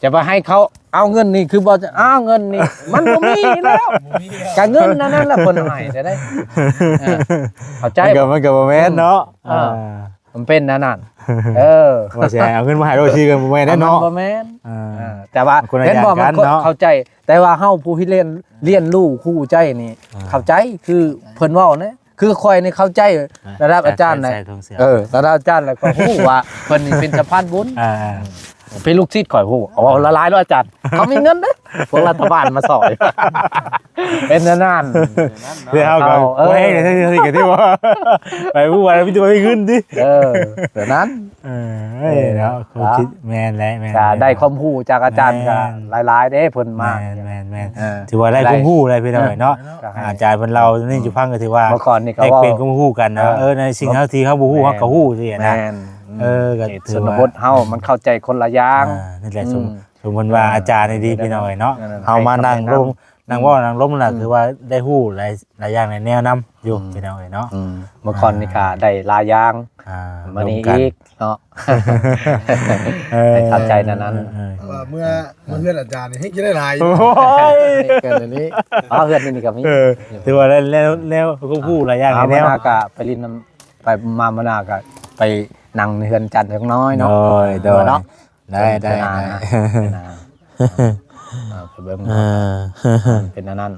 ຈະໄປໃຫ້ເຂົາເອົາເງິນນີ້ ຄືບໍ່ເອົາເງິນນີ້ ມັນບໍ່ມີແລ້ວ ບໍ່ມີແລ້ວ ກະເງິນອັນນັ້ນລະເພິ່ນໃຫ້ໄດ້ ເອີ ເຂົ້າໃຈ ມັນກໍ ມັນກໍບໍ່ແມ່ນເນາະ ເອີ ອ່າ ມັນເປັນແນວນັ້ນ ເອີ ວ່າຊິໃຫ້ເອົາເງິນມາໃຫ້ໂລດຊິກໍບໍ່ແມ່ນແນ່ເນາະ ມັນບໍ່ແມ່ນ ເອີ ເອີ ແຕ່ວ່າເຫັນບໍ່ ມັນເຂົ້າໃຈ ແຕ່ວ່າເຮົາຜູ້ທີ່ຮຽນ ຮຽນຮູ້ຮູ້ໃຈນີ້ ອ່າ ເຂົ້າໃຈ ຄືເພິ່ນເວົ້ານະ ຄືຂ້ອຍນີ້ເຂົ້າໃຈ ອ່າ ລະດັບອາຈານນະ ເອີ ລະດັບອາຈານ ແລ້ວກໍຮູ້ວ່າເພິ່ນນີ້ເປັນສະພານບຸນ ອ່າ ເປັນລູກສິດຂ້ອຍ ໂອ້ ເວົ້າຫຼາຍໆເນາະອາຈານ ເຂົາມີເງິນເດ້ ພວກລັດຖະບານມາຊ່ອຍ ເປັນແນວນັ້ນ ແລ້ວເຮົາກໍ ເອີ ບໍ່ແຮງເລີຍ ຈັ່ງຊີ້ກໍຖືວ່າ ໄປຮູ້ວ່າມີແຕ່ວ່າມີເງິນຕິ ເອີ ແບບນັ້ນ ເອີ ເອີ ເນາະ ຄວາມຄິດ ອ່າ ແມ່ນແຫຼະ ແມ່ນ ກໍໄດ້ຄວາມຮູ້ຈາກອາຈານ ແມ່ນ ກໍຫຼາຍໆເດ້ ເພິ່ນມາ ແມ່ນໆ ເອີ ຖືວ່າໄດ້ຄວາມຮູ້ຫຼາຍພີ່ນ້ອງເນາະ ກໍໃຫ້ ອາຈານເພິ່ນເລົ່ານີ້ ອືມ ຢູ່ຟັງກໍຖືວ່າ ເມື່ອກ່ອນນີ້ກໍ ແລກປ່ຽນຄວາມຮູ້ກັນເນາະ ເອີ ເອີ ໃນສິ່ງເຮົາທີ່ເຮົາບໍ່ຮູ້ ແມ່ນ ເຮົາກໍຮູ້ຊີ້ນະ ແມ່ນ ເອີ ກໍຖືວ່າ ເຂດຊົນນະບົດເຮົາມັນເຂົ້າໃຈຄົນລະຢ່າງ ອ່າ ນີ້ແຫຼະ ສົມ ອືມ ສົມມຸດວ່າອາຈານນີ້ດີພີ່ນ້ອງເອີຍເນາະ ເອີ ເຮົາມານັ່ງລົມ ນັ່ງເວົ້ານັ່ງລົມລະ ອືມ ຖືວ່າໄດ້ຮູ້ຫຼາຍ ຫຼາຍຢ່າງຫຼາຍແນວນຳຢູ່ ອືມ ພີ່ນ້ອງເອີຍເນາະ ອືມ ເມື່ອກ່ອນນີ້ກໍ ອ່າ ໄດ້ຫຼາຍຢ່າງ ອ່າ ມື້ນີ້ອີກເນາະ ເອີ ໃຫ້ເຂົ້າໃຈແນວນັ້ນ ເອີ ເອີ ເອີ ວ່າເມື່ອ ເມື່ອເຮືອນອາຈານນີ້ແຮງຈະໄດ້ຫຼາຍ ໂອ້ຍ ເກີນອັນນີ້ ອໍ ເຮືອນນີ້ກໍມີ ເອີ ຖືວ່າໄດ້ແນວ ແນວຄວາມຮູ້ຫຼາຍຢ່າງ ອ່າ ຫຼາຍແນວ ມື້ໜ້າກໍໄປຫຼິ້ນນຳ ໄປ ມາມື້ໜ້າກໍໄປນັ່ງເຮືອນອາຈານຈັກໜ້ອຍເນາະ ໂດຍ ໂດຍ ເນາະ ໄດ້ ໄດ້ ໄດ້ ໄດ້ ໄປເບິ່ງ ເອີ ເປັນອັນນັ້ນ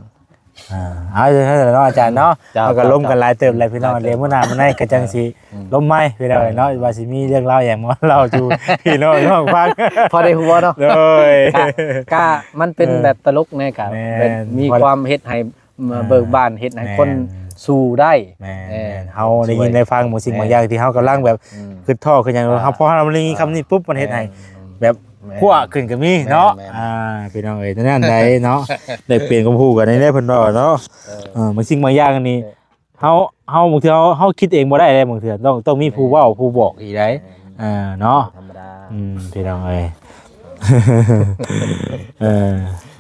ອ່າ ເອົາ ເອົາເນາະອາຈານເນາະ ເຈົ້າ ເຮົາກໍລົມກັນຫຼາຍເຕີບແລ້ວພີ່ນ້ອງ ເຈົ້າ ແລ້ວມື້ໜ້າມື້ໃນກໍຈັ່ງຊິ ອືມ ລົມໃໝ່ພີ່ນ້ອງເນາະ ວ່າຊິມີເລື່ອງລາວຫຍັງມາເລົ່າສູ່ພີ່ນ້ອງຟັງ ພໍໄດ້ຫົວເນາະ ໂດຍ ກະ ກະມັນເປັນ ເອີ ແບບຕະຫຼົກແດ່ ກະ ແມ່ນ ແບບມີຄວາມເຮັດໃຫ້ ອ່າ ເບີກບານ ເຮັດໃຫ້ ແມ່ນ ຄົນສູ້ໄດ້ ແມ່ນ ເອີ ເຮົາໄດ້ຍິນໄດ້ຟັງບາງສິ່ງບາງຢ່າງທີ່ເຮົາກຳລັງແບບ ອືມ ຄິດທໍ້ຄິດຫຍັງ ອ່າ ເຮົາ ພໍເຮົາໄດ້ຍິນຄຳນີ້ປຸບ ມັນເຮັດໃຫ້ ແມ່ນ ແບບ ແມ່ນ ກວ້າງຂຶ້ນກໍມີເນາະ ແມ່ນ ອ່າ ພີ່ນ້ອງເອີຍ ແນວນັ້ນໃດເນາະ ແລກປ່ຽນຄວາມຮູ້ກັນໃນເດ້ເພິ່ນເວົ້າເນາະ ເອີ ເອີ ບາງສິ່ງບາງຢ່າງນີ້ ເອີ ເຮົາ ເຮົາ ບາງເທື່ອເຮົາ ເຮົາຄິດເອງບໍ່ໄດ້ເດ້ ບາງເທື່ອຕ້ອງ ຕ້ອງມີຜູ້ເວົ້າ ແມ່ນ ຜູ້ບອກອີກໃດ ແມ່ນ ເອີ ເນາະ ບໍ່ທຳມະດາ ອືມ ພີ່ນ້ອງເອີຍ ເອີ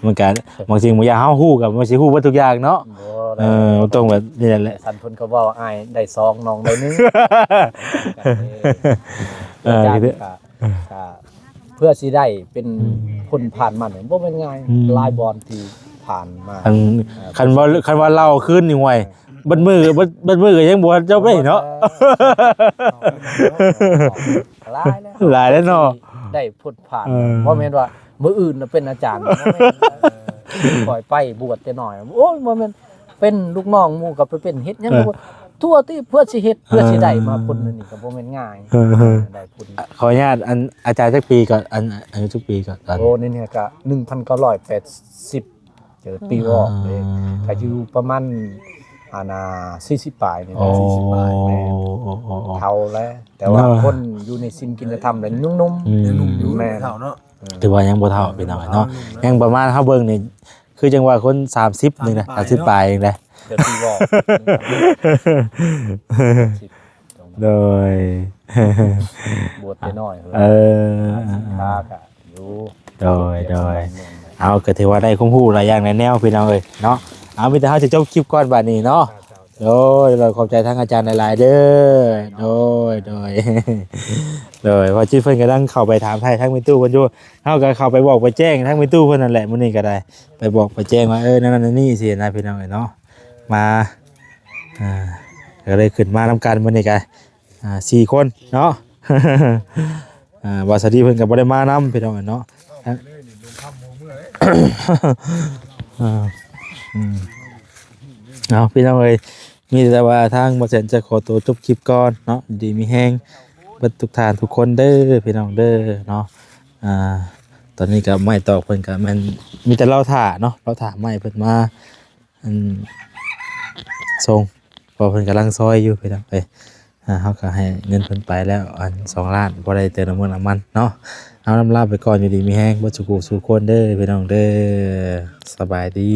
ມັນກະ ບາງສິ່ງບາງຢ່າງເຮົາຮູ້ກໍບໍ່ຊິຮູ້ເບິດທຸກຢ່າງເນາະ ບໍ່ໄດ້ ເອີ ມັນຕ້ອງແບບນີ້ແຫຼະ ຊັ້ນເພິ່ນກໍເວົ້າ ອ້າຍໄດ້ສອງ ນ້ອງໄດ້ໜຶ່ງ ເອີ ອາຈານກໍ ກໍເພື່ອຊິໄດ້ເປັນ ອືມ ຄົນຜ່ານມານີ້ບໍ່ແມ່ນງ່າຍ ອືມ ຫຼາຍບ່ອນທີ່ ຜ່ ຜ່ານມາ ຄັນ ເອີ ຄັນວ່າ ຄັນວ່າເລົ່າຄືນນີ້ ຫ້ວຍ ເອີ ເບິດມື້ ເບິດ ເບິດມື້ກໍຍັງບໍ່ທັນຈົບເດ້ເນາະ. ຫຼາຍແລ້ວ ຫຼາຍແລ້ວເນາະ ໄດ້ພົດຜ່ານ ເອີ ບໍ່ແມ່ນວ່າມື້ອື່ນນະເປັນອາຈານ ບໍ່ແມ່ນ ເອີ ຂ້ອຍໄປບວດແຕ່ນ້ອຍ ໂອ້ຍ ບໍ່ແມ່ນ ເປັນລູກນ້ອງໝູ່ກໍໄປເປັນ ເຮັດຫຍັງ ເອີ ກໍບໍ່ ທົ່ວທີ່ເພື່ອຊິເຮັດ ເພື່ອຊິໄດ້ມາ ເອີ ພຸ້ນນີ້ກໍບໍ່ແມ່ນງ່າຍ ເອີ ໄດ້ພຸ້ນ. ຂໍອະນຸຍາດ ອັນ ອາຈານຈັກປີກ່ອນ ອັນ ອາຍຸຈັກປີກ່ອນຕອນ ໂອ້ ນີ້ ນີ້ກໍໜຶ່ງພັນເກົ້າຮ້ອຍແປດສິບ ເກີດປີວອກເດ້ ອ່າ ກໍຢູ່ປະມານ ອັນນ່າ ສີ່ສິບປາຍນີ້ແຫຼະ ໂອ້ ສີ່ສິບປາຍ ແມ່ນ ໂອ້ ໂອ້ ໂອ້ ເຖົ້າແລ້ວ ແຕ່ວ່າ ເນາະ ຄົນຢູ່ໃນສິນກິນທຳແລ້ວໜຸ່ມໆ ອືມ ໜຸ່ມຢູ່ ແມ່ນ ເຖົ້າເນາະ ເອີ ຖືວ່າຍັງບໍ່ເຖົ້າ ພີ່ນ້ອງເນາະ ເຖົ້າໜຸ່ມເນາະ ຍັງປະມານ ເຮົາເບິ່ງນີ້ ຄືຈັ່ງວ່າຄົນສາມສິບນີ້ນະ ສາມສິບປາຍ ສາມສິບປາຍນີ້ແຫຼະ ເກີດປີວອກ ໂດຍ ບວດແຕ່ນ້ອຍ ເອີ ສິນຄ້າກະຢູ່ ໂດຍ ໂດຍ ເອົາ ກໍຖືວ່າໄດ້ຄວາມຮູ້ຫຼາຍຢ່າງຫຼາຍແນວ ພີ່ນ້ອງເອີຍເນາະ. ເອົາ ມີແຕ່ເຮົາຈະຈົບຄລິບກ່ອນບາດນີ້ເນາະ ໂດຍ ໂດຍ ຂອບໃຈທາງອາຈານຫຼາຍໆເດີ ໂດຍ ໂດຍ ໂດຍ ເພາະຈິດເພິ່ນກຳລັງເຂົ້າໄປຖາມໄຖ່ທາງແມ່ຕູ້ເພິ່ນຢູ່ ເຮົາກໍເຂົ້າໄປບອກໄປແຈ້ງທາງແມ່ຕູ້ເພິ່ນນັ້ນແຫຼະ ມື້ນີ້ກໍໄດ້ ໄປບອກໄປແຈ້ງວ່າ ເອີ ນັ້ນໆນີ້ໆ ຊີ້ນະ ພີ່ນ້ອງເອີຍເນາະ ມາ ອ່າ ກໍເລີຍຂຶ້ນມານຳກັນມື້ນີ້ກໍ ອ່າ ສີ່ຄົນເນາະ ອ່າ ວ່າສາວດີເພິ່ນກໍບໍ່ໄດ້ມານຳ ພີ່ນ້ອງເນາະ ອ່າ ອືມ ເອົາ ພີ່ນ້ອງເອີຍ ມີແຕ່ວ່າທາງບໍ່ແສນຈະຂໍຕົວຈົບຄລິບກ່ອນເນາະ ຢູ່ດີມີແຮງເບິດທຸກທ່ານທຸກຄົນເດີ ພີ່ນ້ອງເດີເນາະ. ອ່າ ຕອນນີ້ກໍໄມ້ຕອກເພິ່ນກໍແມ່ນມີແຕ່ລໍຖ້າເນາະ ລໍຖ້າໄມ້ເພິ່ນມາ ອັນ ສົ່ງ ເພາະເພິ່ນກຳລັງຊອຍຢູ່ ພີ່ນ້ອງເອີຍ. ອ່າ ເຮົາກໍໃຫ້ເງິນເພິ່ນໄປແລ້ວ ອັນ ສອງລ້ານ ພໍໄດ້ເຕີມນ້ຳມັນນ້ຳມັນເນາະ. ເອົາ ລຳລາໄປກ່ອນ ຢູ່ດີມີແຮງເບິດສູ່ຜູ້ສູ່ຄົນເດີ ພີ່ນ້ອງເດີ ສະບາຍດີ.